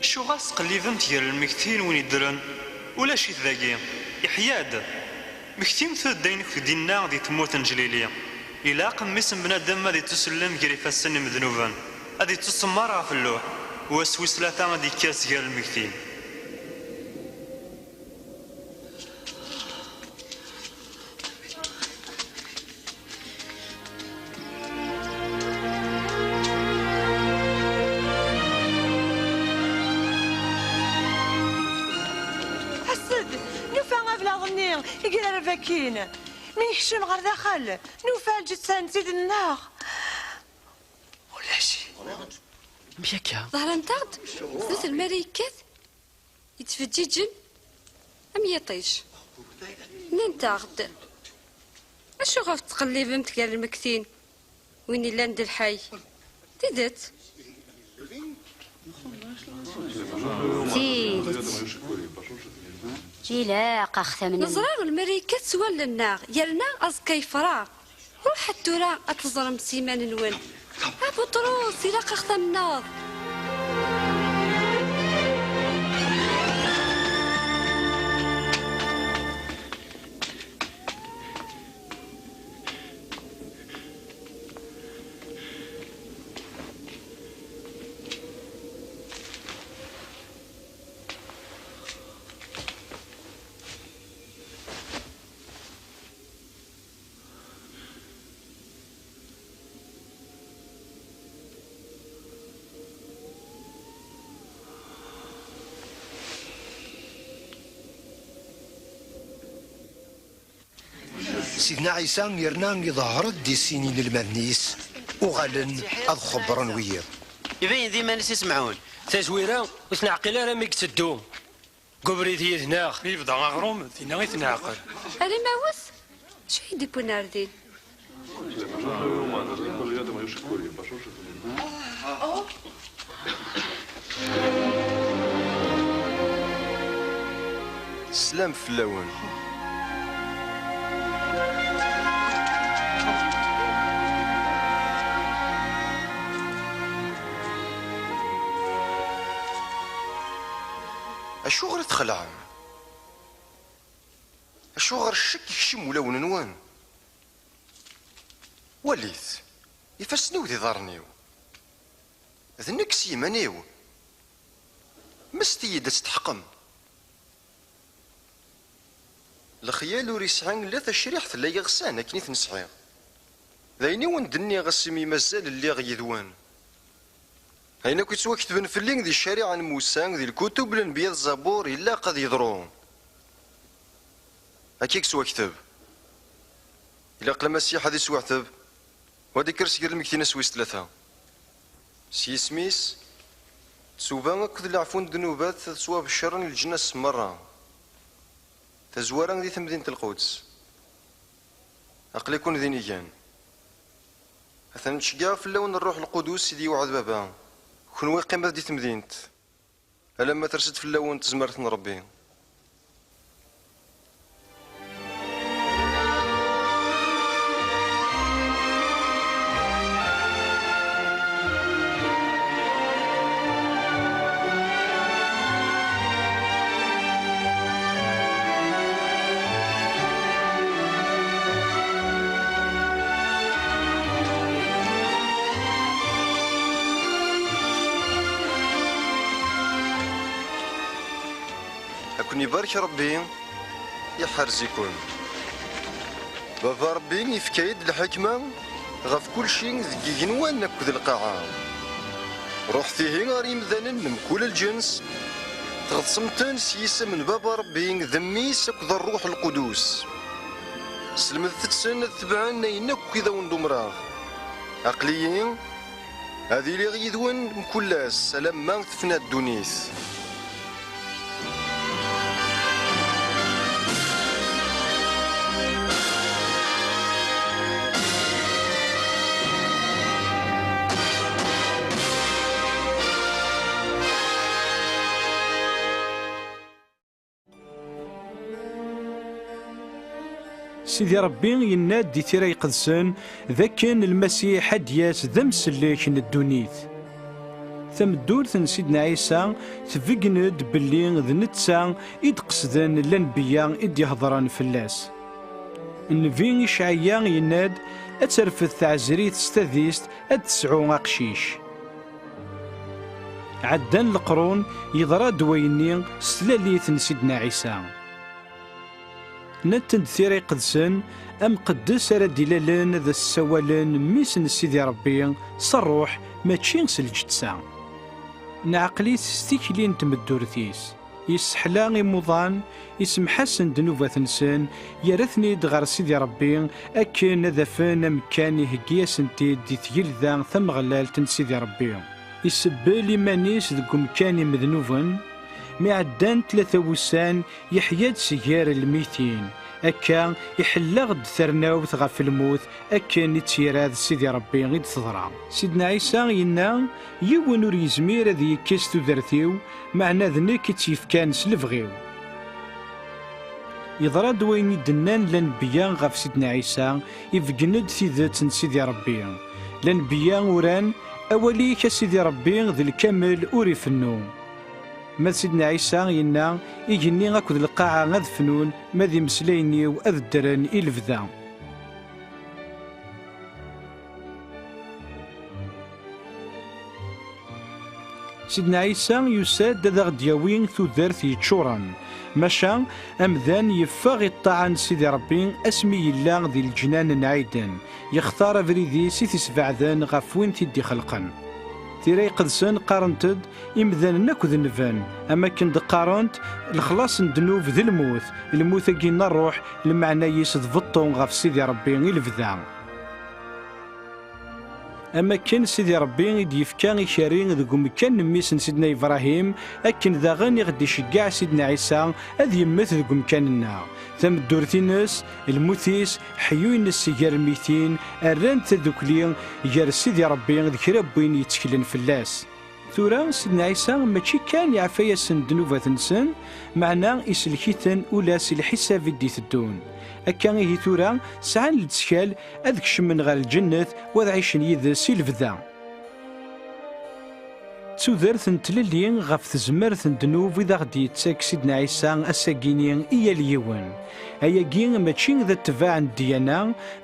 Acuɣer tettqellibemt gar lmegtin win yeddren? Ulac-it dagi, iḥya-d. Mmektimt-d ayen i kent-d-inna di tmurt n Ǧlili. Ilaq mmi-s n bnadem ad ittusellem gar ifassen imednuben, ad ittusemmer ɣef lluḥ, u ass wis tlata ad d-yekker seg gar lmegtin. As-d, nufa ablaḍ-nni igrareb akkin. Mi nekcem ɣer daxel, nufa lǧetta n tid-nneɣ. Ulac. Amek akka? Ḍehrent-aɣ-d snat lmalayekkat yettfeǧǧiǧen am yiṭij. Nnant-aɣ-d: Acuɣer tettqellibemt gar lmegtin win illan d lḥay? Tidet. Tidet. Ilaq axtam n... Neẓra lmalayekkat s wallen-nneɣ, yerna aẓekka yefra. Ruḥet tura ad teẓrem s iman-nwen. A Buṭrus, ilaq axtam-nneɣ. Sidna Ɛisa yerna iḍehher-d i sin inelmaden-is, uɣalen ad xebbren wiyiḍ. Ibayen d iman-is i Semɛun. Tazwira ur t-neɛqil ara mi yetteddu deg ubrid yid-neɣ. Mi yebda aɣrum, dinna i t-neɛqel. Ar imawes? Acu i d-iwwin ar din? Sslam fell-awen. Acuɣer i txelɛem? Acuɣer ccek ikcem ulawen-nwen? Walit, ifassen-iw d iḍarren-iw. D nekk s yiman-iw. Mest-iyi-d ad testeḥqem. Lexyal ur yesɛi la tacriḥt la iɣsan akken i ten-sɛiɣ. D ayen i wen-d-nniɣ asmi mazal lliɣ yid-wen. Ayen akk yettwaketben fell-i di ccariɛa n Musa, di lkutub n lenbiya d Zabur, ilaq ad yeḍru. Akka i yettwakteb. Ilaq Lmasiḥ ad isweɛteb, u ad ikker sger lmegtin ass wis tlata. S yisem-is, ttuba akked leɛfu n ddnubat ad ttwabecren leǧnas merra. Tazwara di temdint n Lquds. Aql-iken d inigan. Atan ttceggiɛeɣ fell-awen Rruḥ Lqudus i d-yewɛed Baba. Kenwi qqimet di temdint, alamma ters-d fell-awen tezmert n Ṛebbi. Ad ken-ibarek Ṛebbi, iḥerz-iken. Baba Ṛebbi ifka-yi-d lḥikma ɣef kulci deg igenwan akked lqaɛa. Ruḥet ihi ɣer yimdanen n mkul lǧens, tɣeḍsem-ten s yisem n Baba Ṛebbi d Mmi-s akked Ṛṛuḥ Lqudus. Slemdet-ten ad tebɛen ayen akk i d awen-d-umreɣ. Aql-iyi ad iliɣ yid-wen mkul ass alamma tefna ddunit. Sidi Ṛebbi yenna-d di Tira Iqedsen d akken Lmasiḥ ad d-yas d amsellek n ddunit. Tameddurt n Sidna Ɛisa tbeggen-d belli d netta i d-qesden lanbeyya i d-ihedṛen fell-as. Nnbi Icɛaya yenna-d ad terfed teɛzrit s tadist ad tesɛu aqcic. Ɛeddan leqrun, yeḍra-d wayenni s tlalit n Sidna Ɛisa. Nnant-d Tira Iqedsen, amqeddes ara d-ilalen ad as-ssawalen Mmi-s n Sidi Ṛebbi s ṛṛuḥ, mačči s lǧetta. Neɛqel-it s tikli n tmeddurt-is. Yesseḥla imuḍan, isemḥ-asen ddnubat-nsen, yerra-ten-id ɣer Sidi Ṛebbi akken ad afen amekkan iheggi-asen-t-id di tgelda tameɣlalt n Sidi Ṛebbi. Isebbel iman-is deg umkan imednuben, mi ɛeddan tlata wussan, yeḥya-d si gar lmitin. Akka, iḥelleɣ-d tarnawt ɣef lmut, akken i tt-irad Sidi Ṛebbi i d-teḍra. Sidna Ɛisa yenna, yiwen ur yezmir ad yekkes tudert-iw, meɛna d nekk i tt-yefkan s lebɣi-w. Yeḍra-d wayen i d-nnan lanbeyya ɣef Sidna Ɛisa, ibeggen-d tidet n Sidi Ṛebbi. Lanbeyya uran, awal-ik a Sidi Ṛebbi d lkamel ur ifennu. Ma d Sidna Ɛisa yenna, igenni akked lqaɛa ad fnun, ma d imeslayen-iw ad ddren i lebda. Sidna Ɛisa yusa-d ad aɣ-d-yawi tudert yeččuren, maca amdan yeffeɣ i ṭṭaɛa n Sidi Ṛebbi asmi yella di leǧnan n Ɛiden, yextar abrid-is i t-isbeɛden ɣef win t-id-ixelqen. Tira Iqedsen qqarent-d: imdanen akk denben, am akken d-qqarent: lexlaṣ n ddnub d lmut, lmut-agi n ṛṛuḥ, lmeɛna-is d beṭṭu ɣef Sidi Ṛebbi i lebda. Am akken Sidi Ṛebbi i d-yefka ikerri deg umkan n mmi-s n Sidna Ibrahim, akken daɣen i ɣ-d-iceggeɛ Sidna Ɛisa ad yemmet deg umkan-nneɣ. Tameddurt-ines, lmut-is, ḥeyyu-ines gar lmitin, rran-d tadukli gar Sidi Ṛebbi d kra n win yetteklen fell-as. Tura, Sidna Ɛisa mačči kan iɛfa-yasen ddnubat-nsen, meɛna isellek-iten ula si lḥisab i d-iteddun. Akka ihi tura, sɛan lettkal ad kecmen ɣer lǧennet, u ad ɛicen yid-s i lebda. D tudert n tlelli ɣef tezmert n ddnub i d aɣ-d-yettak Sidna Ɛisa ass-agini i yal yiwen. Ayagi mačči d atbaɛ n ddyana,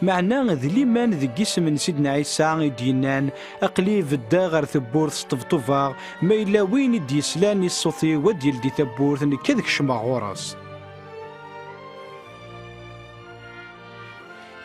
meɛna d liman deg isem n Sidna Ɛisa i d-yennan: aql-i beddeɣ ɣer tewwurt sṭebṭubeɣ, ma yella win i d-yeslan i ṣṣut-iw ad d-yeldi tawwurt, nekk ad kecmeɣ ɣur-s.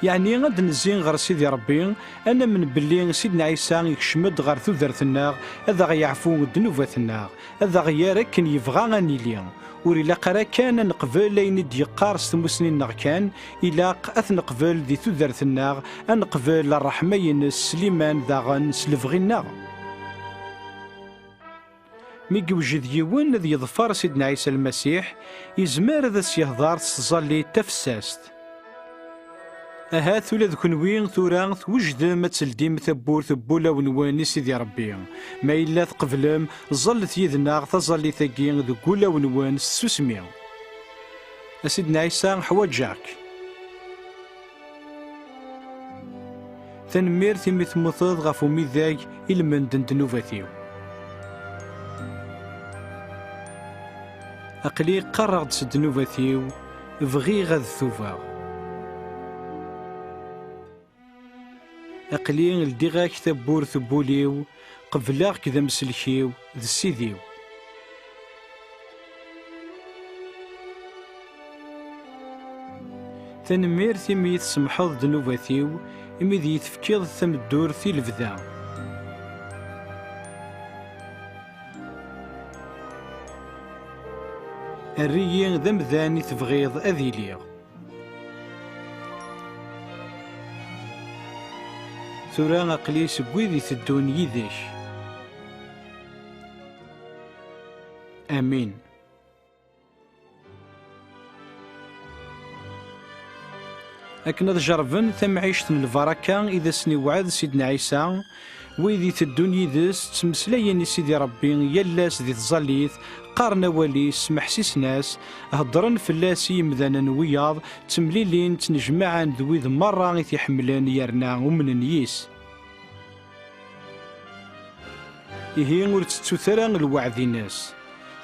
Yeɛni ad d-nezzi ɣer Sidi Ṛebbi, ad namen belli Sidna Ɛisa ikcem-d ɣer tudert-nneɣ, ad aɣ-yeɛfu ddnubat-nneɣ, ad aɣ-yerr akken yebɣa ad nili. Ur ilaq ara kan ad neqbel ayen i d-yeqqar s tmusni-nneɣ kan, ilaq ad t-neqbel di tudert-nneɣ, ad neqbel ṛṛeḥma-ines s liman daɣen s lebɣi-nneɣ. Mi yewjed yiwen ad yeḍfer Sidna Ɛisa Lmasiḥ, yezmer ad as-yehḍer s tẓallit tafessast. Ahat ula d kenwi tura twejdem ad teldim tawwurt n wulawen-nwen i Sidi Ṛebbi. Ma yella tqeblem, ẓallet yid-neɣ taẓallit-agi deg wulawen-nwen s tsusmi. A Sidna Ɛisa, ḥwaǧeɣ-k. Tanemmirt imi temmuteḍ ɣef umidag i lmend n ddnubat-iw. Aql-i qqareɣ-d s ddnubat-iw, bɣiɣ ad tubeɣ. Aql-i ldiɣ-ak tawwurt n wul-iw, qebleɣ-k d amsellek-iw, d Ssid-iw. Tanemmirt imi i tsemḥeḍ ddnubat-iw, imi d iyi-tefkiḍ tameddurt i lebda. Err-iyi d amdan i tebɣiḍ ad iliɣ. Tura aql-i seg wid iteddun yid-k. Amin. Akken ad jerrben tamɛict n lbaraka i d asen-iwɛed Sidna Ɛisa, wid iteddun yid-s ttmeslayen i Sidi Ṛebbi yal ass di tẓallit, qqaren awal-is, smeḥsisen-as, heddren fell-as i yimdanen wiyaḍ, ttemlilin, ttnejmaɛen d wid merra i t-iḥemmlen yerna umnen yis. Ihi ur tettut ara lweɛd-ines.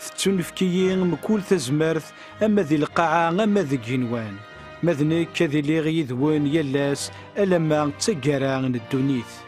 Tettunefk-iyi mkul tazmert, ama di lqaɛa ama deg igenwan. Ma d nekk ad iliɣ yid-wen yal ass, alamma d taggara n ddunit.